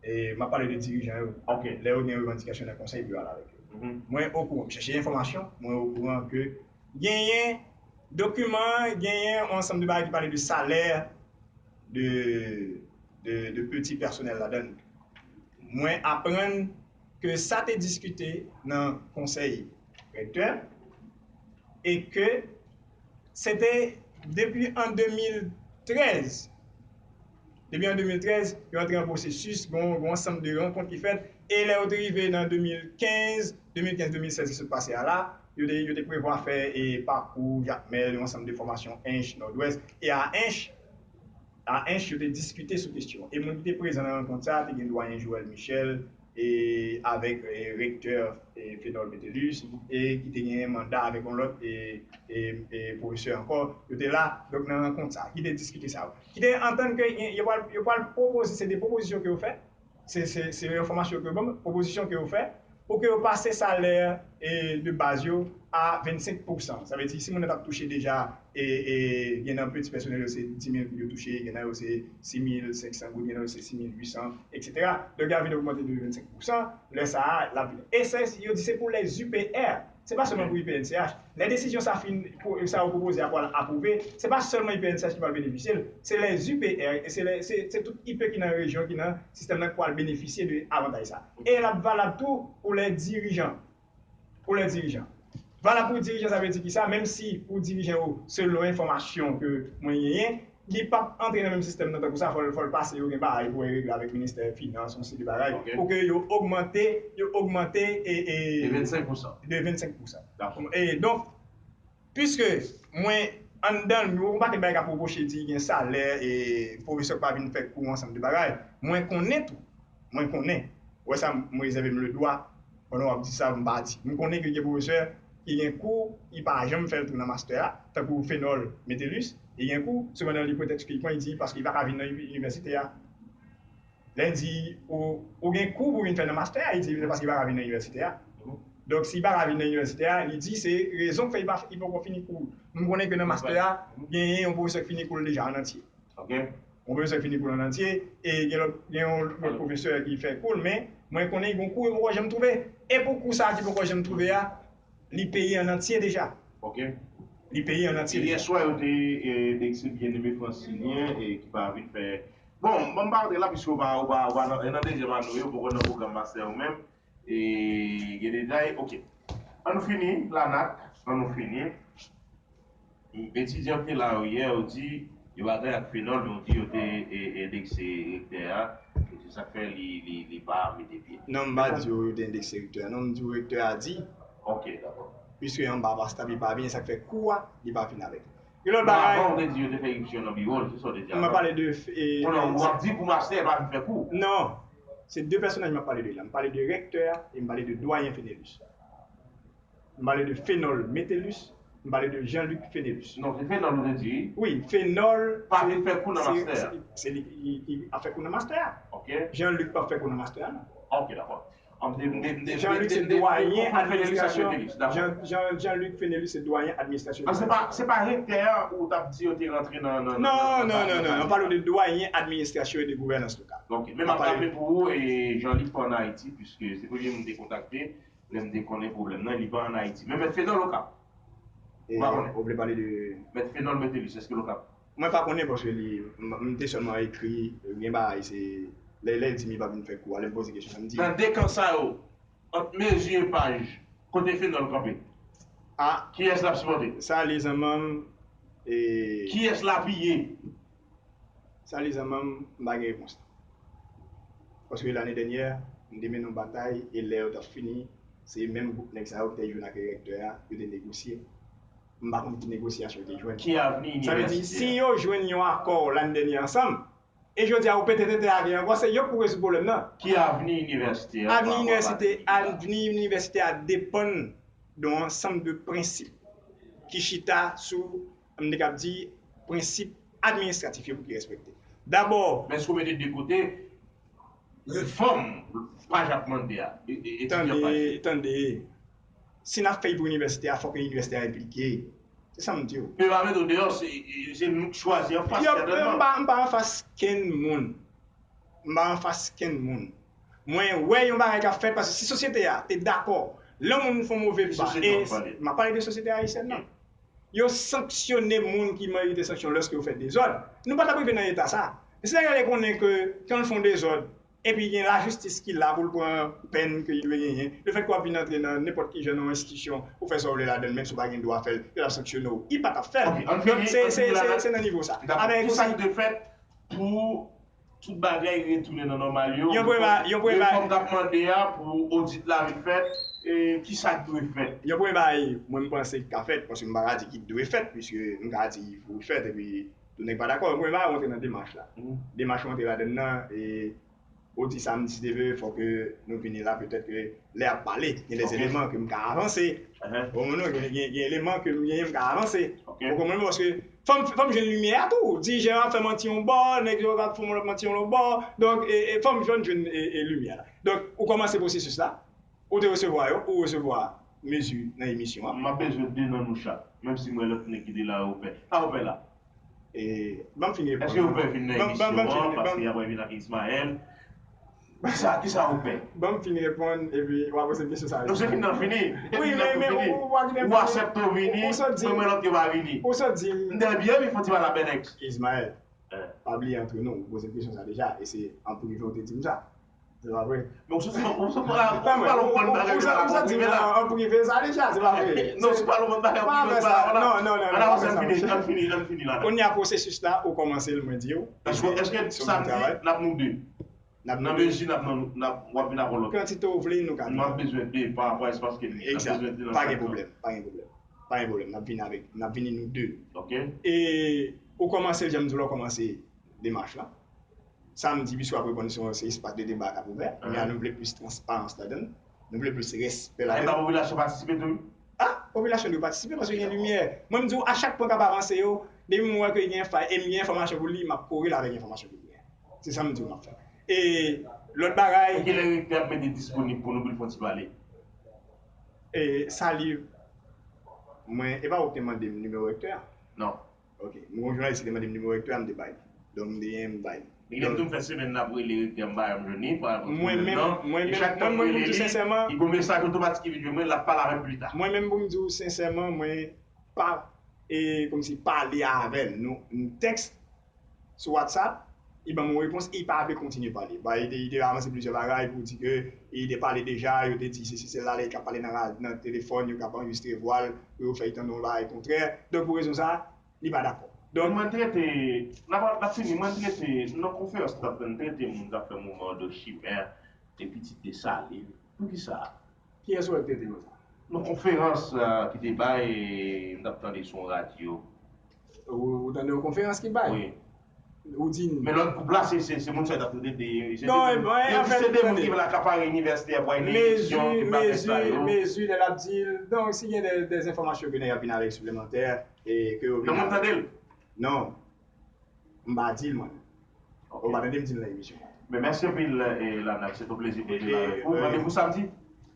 e m ap pale de dirijan yo. Lè yo gen revandikasyon nan konsèy pou yo ale avèk yo. Mwen okouran, m chèche enfòmasyon, mwen okouran ke genyen dokiman, genyen yon ansanm de bagay ki pale de salè de, de, de peti pèsonèl ladan l. Mwen aprann ke sa te diskite nan konsèy rektè e ke se te depi an de mil trèz. Depi an de mil trèz, yo antre an pwosesis, gon, gon ansanm de rankont ki fèt, e lè yo te rive nan de mil kenz, de mil kenz, de mil sèz ki sot pase a la, yo te, yo te prevwa fè e pakou Jakmèl, yon ansanm de fòmasyon Ench, Nòdwès, e a Ench, a Ench, yo te diskite sou kesyon. E moun ki te prezan nan rankont sa a, te gen dwayen Joël Michel, e avèk, e, rektè, e, Fenol Metellus, e ki te gen manda avèk yon lòt, e, e, e, pwofesè ankò, yo te la, donk, nan rankont sa, ki te diskite sa yo. Ki te antann ke gen, yo pral, yo pral pwopoze, se de pwopozisyon ke yo fè, se, se, se enfòmasyon ke yo ban m, pwopozisyon ke yo fè, pou ke yo pase salè, e, de baz yo a vennsenk pousan. Sa vle di, si moun nan t ap touche deja, e, e, gen nan peti pèsonèl yo se dis mil goud yo touche, gen nan yo se sis mil senk san goud, gen nan yo se sis mil uit san, etsetera. Donk, y a vin ogmante de vennsenk pousan. Lè sa a, l ap vin. E se, yo di se pou lè U P R. Se pa sèlman pou U P N C H. Lè desizyon sa fin, pou, sa yo pwopoze a pral apwouve, se pa sèlman U P N C H ki pral benefisye l, se lè U P R, e se lè, se, se tout I P ki nan rejyon, ki nan sistèm nan ki pral benefisye de avantaj sa. E l ap valab tou pou lè dirijan. Pou lè dirijan. Valab pou dirijan, sa vle di ki sa? Menm si pou dirijan yo, selon enfòmasyon ke mwen genyen, li p ap antre nan menm sistèm nan tankou sa, fò l, fò l pase, yo gen bagay pou yo regle avèk ministè finans, yon seri de bagay, pou ke yo ogmante, yo ogmante e, e, de vennsenk pousan. De vennsenk pousan. Dakò. E donk, piske mwen anndan l, yon pakèt bagay k ap repwoche di gen salè e pwofesè k pa vin fè kou, ansanm de bagay, mwen konnen tou, mwen konnen, ou wè sa, m rezève m le dwa, pandan w ap di sa, m pa di. M konnen ke gen pwofesè ki gen kou, li pa janm fè l tou nan mastè a, tankou Fenol Metellus, li gen kou, sepandan li pretèks ke li pran, li di paske li pa ka vin nan inivèsite a. Lè l di, ou, ou gen kou pou vin fè nan mastè a, li di se paske li pa ka vin nan inivèsite a. Donk, si li pa ka vin nan inivèsite a, li di se rezon k fè li pa, li poko fini kou l. M konnen ke nan mastè a, genyen yon pwofesè k fini kou l deja an antye. Ok. Yon pwofesè fini kou l an antye, e gen lòt, gen yon lòt pwofesè ki fè kou l, men mwen konnen li gon kou yo poko janm twouve. E pou kou sa a ki poko janm twouve a, li peye an antye deja. Ok. Li peye an antye deja. Yè swa yo te, e, dekse byeneme Fransinen, e ki pa vin fè. Bon, ban m pa rantre la, piske ou pa, ou pa, ou pa nan, nan dezyèm ane w, ou poko nan pwogram mastè ou menm. E gen detay, ok. An nou fini, Lanak, an nou fini. Etidyan ki te la yo yè, yo di yo pa gen ak Fenol, men yo di yo te, e, endekse rektè a, e se sa k fè li, li, li pa mete pye. Non, m pa di yo, yo te endekse rektè a. Non, m di w rektè a di. Ok, dakò. Piske anba pa stab, li pa vini, sa k fè kou a, li pa vin avèk li. Gen lòt bagay. Avan, ou te di yo te fè iripsyon nan biwo l, se sa w te di avan. M ap pale de, e, kounye a, w ap di pou mastè pa vin fè kou. Non. Se de pèsonaj m ap pale de la. M pale de rektè a e m pale de dwayen Fenelus. M pale de Fenol Metellus M pale de Jean-Luc Fenelus. Non, se Fenòl ou te di. Wi, Fenòl. Pa vin fè kou nan mastè a. Se li ki ap fè kou nan mastè a. Jean-Luc p ap fè kou nan mastè a, non. Ok, dakò. Jean-Luc se dwayen administrasyon. Jean-Luc Fenelus se dwayen administrasyon. Se pa rektè a ou t ap di yo te rantre nan. Non, non, non, non, non. M pale de dwayen administrasyon e de gouvènans lokal. Ok, men m ap raple pou ou, e Jean-Luc pa ann Ayiti, piske se premye moun m te kontakte, lè m te konnen pwoblèm nan, li pa ann Ayiti. Men Mèt Fenòl Okap. Ou pa konnen? Ou vle pale de. Mèt Fenòl Metellus, èske l Okap? Mwen pa konnen paske li, m te sèlman ekri, gen bagay se, lè, lè l di m li pa vin fè kou a, lè m poze kesyon sa m di. Nan de kan sa yo, ant Mezi e Paj, kote Fenòl kanpe? A. Kiyès l ap sipòte? Sali zanman m. E. Kiyès l apiye? Sali zanman m, m pa gen repons la. Paske lane dènyè, m te mennen yon batay e lè yo t ap fini, se menm gwoup nèg sa yo ki te jwenn ak elektè a, yo te negosye. M pa konn ki negosyasyon yo te jwenn. Ki avni inivèsite a? Sa vle di, si yo jwenn yon akò lane dènyè ansanm, e jodi a ou pete tete avè yo ankò, se yo k pou rezoud pwoblèm nan. Ki avni inivèsite a? Avni inivèsite, avni inivèsite a depann de yon ansanm de prensip ki chita sou, m te kab di, prensip administratif yo pou ki respekte. Dabò. Men si w mete de kote, refòm Paj ap mande a, etidyan Paj. Tande, tande. Si n ap fè l pou inivèsite a, fòk inivèsite a enplike. Se sa m di w. Yo pa mete w deyò, se nou k chwazi anfas sètènman. M pa, m pa anfas kenn moun. M pa anfas kenn moun. Mwen wè yon bagay k ap fèt, paske si sosyete a te dakò, lè yon moun fè yon move pa, e m ap pale de sosyete ayisyèn nan, yo sanksyone moun ki merite sanksyon lòske yo fè dezòd. Nou pa t ap rive nan eta sa. Mesye dam yo konnen ke kan l fè yon dezòd, epi gen lajistis ki la pou l pran pèn ke li dwe genyen, lefètke w ap vin antre nan nenpòt ki jan nan yon enstitisyon pou fè sa w vle ladan l, menm si w pa gen dwa fè l, yo t ap sanksyone w. Li pa t ap fè l. Donk, se nan nivo sa. Avèk osi. Kisa k dwe fèt pou tout bagay retounen nan nòmal yo. Yon premye, yon premye. Refòm k ap mande a pou odit la vin fèt, e kisa k dwe fèt? Yon premye bagay, mwen m panse ki ka fèt, paske m pa ka di ki dwe fèt, piske m ka di pou l fèt, epi tout nèg pa dakò. Yon premye bagay, rantre nan demach la. Demach rantre ladan l nan, e odit sa m di si Dye vle, fòk nou vini la, petèt ke lè y ap pale, gen de eleman ke m ka avanse. Ou konprann mwen? Gen, gen, gen eleman ke m genyen, m ka avanse. Ou konprann mwen? Paske fò m, fò m jwenn limyè a tou. Dirijan yo ap fè manti yon bò, nèg yo ap fè manti yon lòt bò. Donk, e, e, fò m jwenn, jwenn e, e, limyè la. Donk, ou kòmanse pwosesis la, ou te resevwa yo, ou resevwa mezi nan emisyon an. M ap bezwen de nan nou chak, menm si m wè lòt nèg ki te la yo pè. Sa yo pè la? E, ban m fin reponn. Èske yo pè vin nan emisyon an, paske y ap vin ak Ismaël? Kisa, kisa ou pè? Ban m fin reponn, epi w a poze m kesyon sa a. Non, se fin nan fini. Wi, men, men, ou, ou pa kite m fini. Ou aksepte w vini, mwen, mwen lòt yo pa vini. Ou sot di m. M te byen, wi, fò ti pale a Benex. Ismaël, pa bliye antre nou, ou poze m kesyon sa a deja, e se an prive ou te di m sa. Se pa vre. Men ou sot, ou sot, ou sot pale yon bann bagay la an prive la. An prive sa deja, se pa vre. Non, ou sot pale yon bann bagay an prive la. Non, non, non, non, pa fè sa, mesye. Ann fini, ann fini, ann fini la. Kounye a pwosesis la, ou kòmanse l, mwen di w. Èske, èske samdi, n ap nou de? Nan mezi n ap nan, n ap, w ap vin avè lòt. Kantite w vle, nou ka vini. M ap bezwen de pa rapò a espas ke n gen. N ap bezwen de nan chak kan. Pa gen pwoblèm, pa gen pwoblèm. Pa gen pwoblèm, n ap vini avèk, n ap vini nou de. Ok. E ou kòmanse l, jan m di w la, ou kòmanse demach la. Samdi, piske w ap reponn, se yon, se espas de deba k ap ouvè. Kounye a, nou vle plis transparans ladan l. Nou vle plis respè ladan l. Enben, popilasyon patisipe tou? A, popilasyon dwe patisipe paske gen limyè. Mwen, m di w, a chak pwen k ap avanse yo, depi m wè ke gen fay e m gen enfòmasyon pou li, m ap kore l avèk enfòmasyon ke m gen. Se sa m di w m ap fè. E lòt bagay. Kilè rektè ap mete disponib pou nou pou l fè yon ti pale? E, Sali, mwen, e pa ou ki te mande m nimewo rektè a? Non. Ok. Mwen, yon jounalis ki te mande m nimewo rektè a, m te bay li. Donk, m te gen, m bay li. Li menm tou, m fè semèn n ap rele rektè a, m pa janm jwenn li, m pa janm pran pwoblèm nan. E chak tan m rele li, li gen yon mesaj otomatik ki vin jwenn mwen, l ap pale avè m pita. Mwen menm, pou m di w sensèman, mwen pa, e, kòmsi pale avè l. Nou, nou tèks, sou WhatsApp, li ban m yon repons, e li pa vle kontinye pale. Bon, li te, li te avanse plizyè bagay pou di ke li te pale deja, yo te di sesi, sela, lè li ka pale nan ra-, nan telefòn, yo ka pa anrejistre vwa l, pou yo fè l tande yon bagay kontrè. Donk, pou rezon sa, li pa dakò. Donk, mwen trete, n ap, n ap fini, mwen trete, nan konferans n t ap fè, n trete moun k ap fè mouvman de chimè, de pitit Desalin. Poukisa? Kiyès ou wè k te di konsa? Yon konferans ki te bay, m t ap tande sou yon radyo. Ou, ou tande yon konferans ki bay? Wi. Ou di n. Men lòt gwoup la, se se se moun sa yo t ap trete de. Se Non, de ebyen, moun- anfèt, se de moun tande. Ki vle ka pare inivèsitè pou al nan eleksyon, Mezi, ki pa fè mezi, sa yo. mezi, lè l ap di l. Donk, si gen de, de enfòmasyon ke nèg ap vin avèk siplemantè, e ke yo vin Nan moun avèk tande l. Non. M pa di l, mwen. Ou pa tande m di l nan emisyon. Men mèsi anpil, e, Lanak. Se yon plezi pou te la avèk ou. Randevou samdi.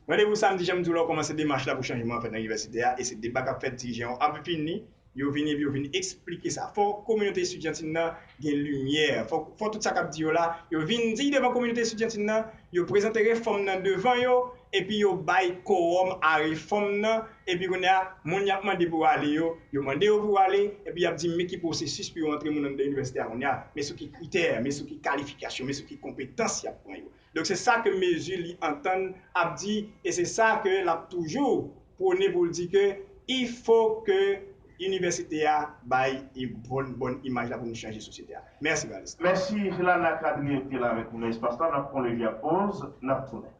Randevou samdi, jan m di w la, w kòmanse demach la pou chanjman an fèt nan inivèsite a, e se deba k ap fèt, dirijan yo ap vin li, yo vin epi yo vin eksplike sa. Fò kominote estidyantin nan gen limyè. Fò, fò tout sa k ap di yo la, yo vin di devan kominote estidyantin nan, yo prezante refòm nan devan yo, epi yo bay kowòm a refòm nan, epi kounye a, moun y ap mande pou ale yo, yo mande yo pou ale, epi y ap di men ki pwosesis pou yo antre moun anndan inivèsite a kounye a, men sou ki kritè, men sou ki kalifikasyon, men sou ki konpetans y ap pran yo. Donk se sa ke mezi li antann ap di, e se sa ke l ap toujou pwone pou l di ke il faut que inivèsite a bay yon bòn, bòn imaj la pou nou chanje sosyete a. Mèsi, Valis. Mèsi, Lanak Adrien ki te la avèk nou nan espas la. N ap pran yon lejè poz, n ap tounen.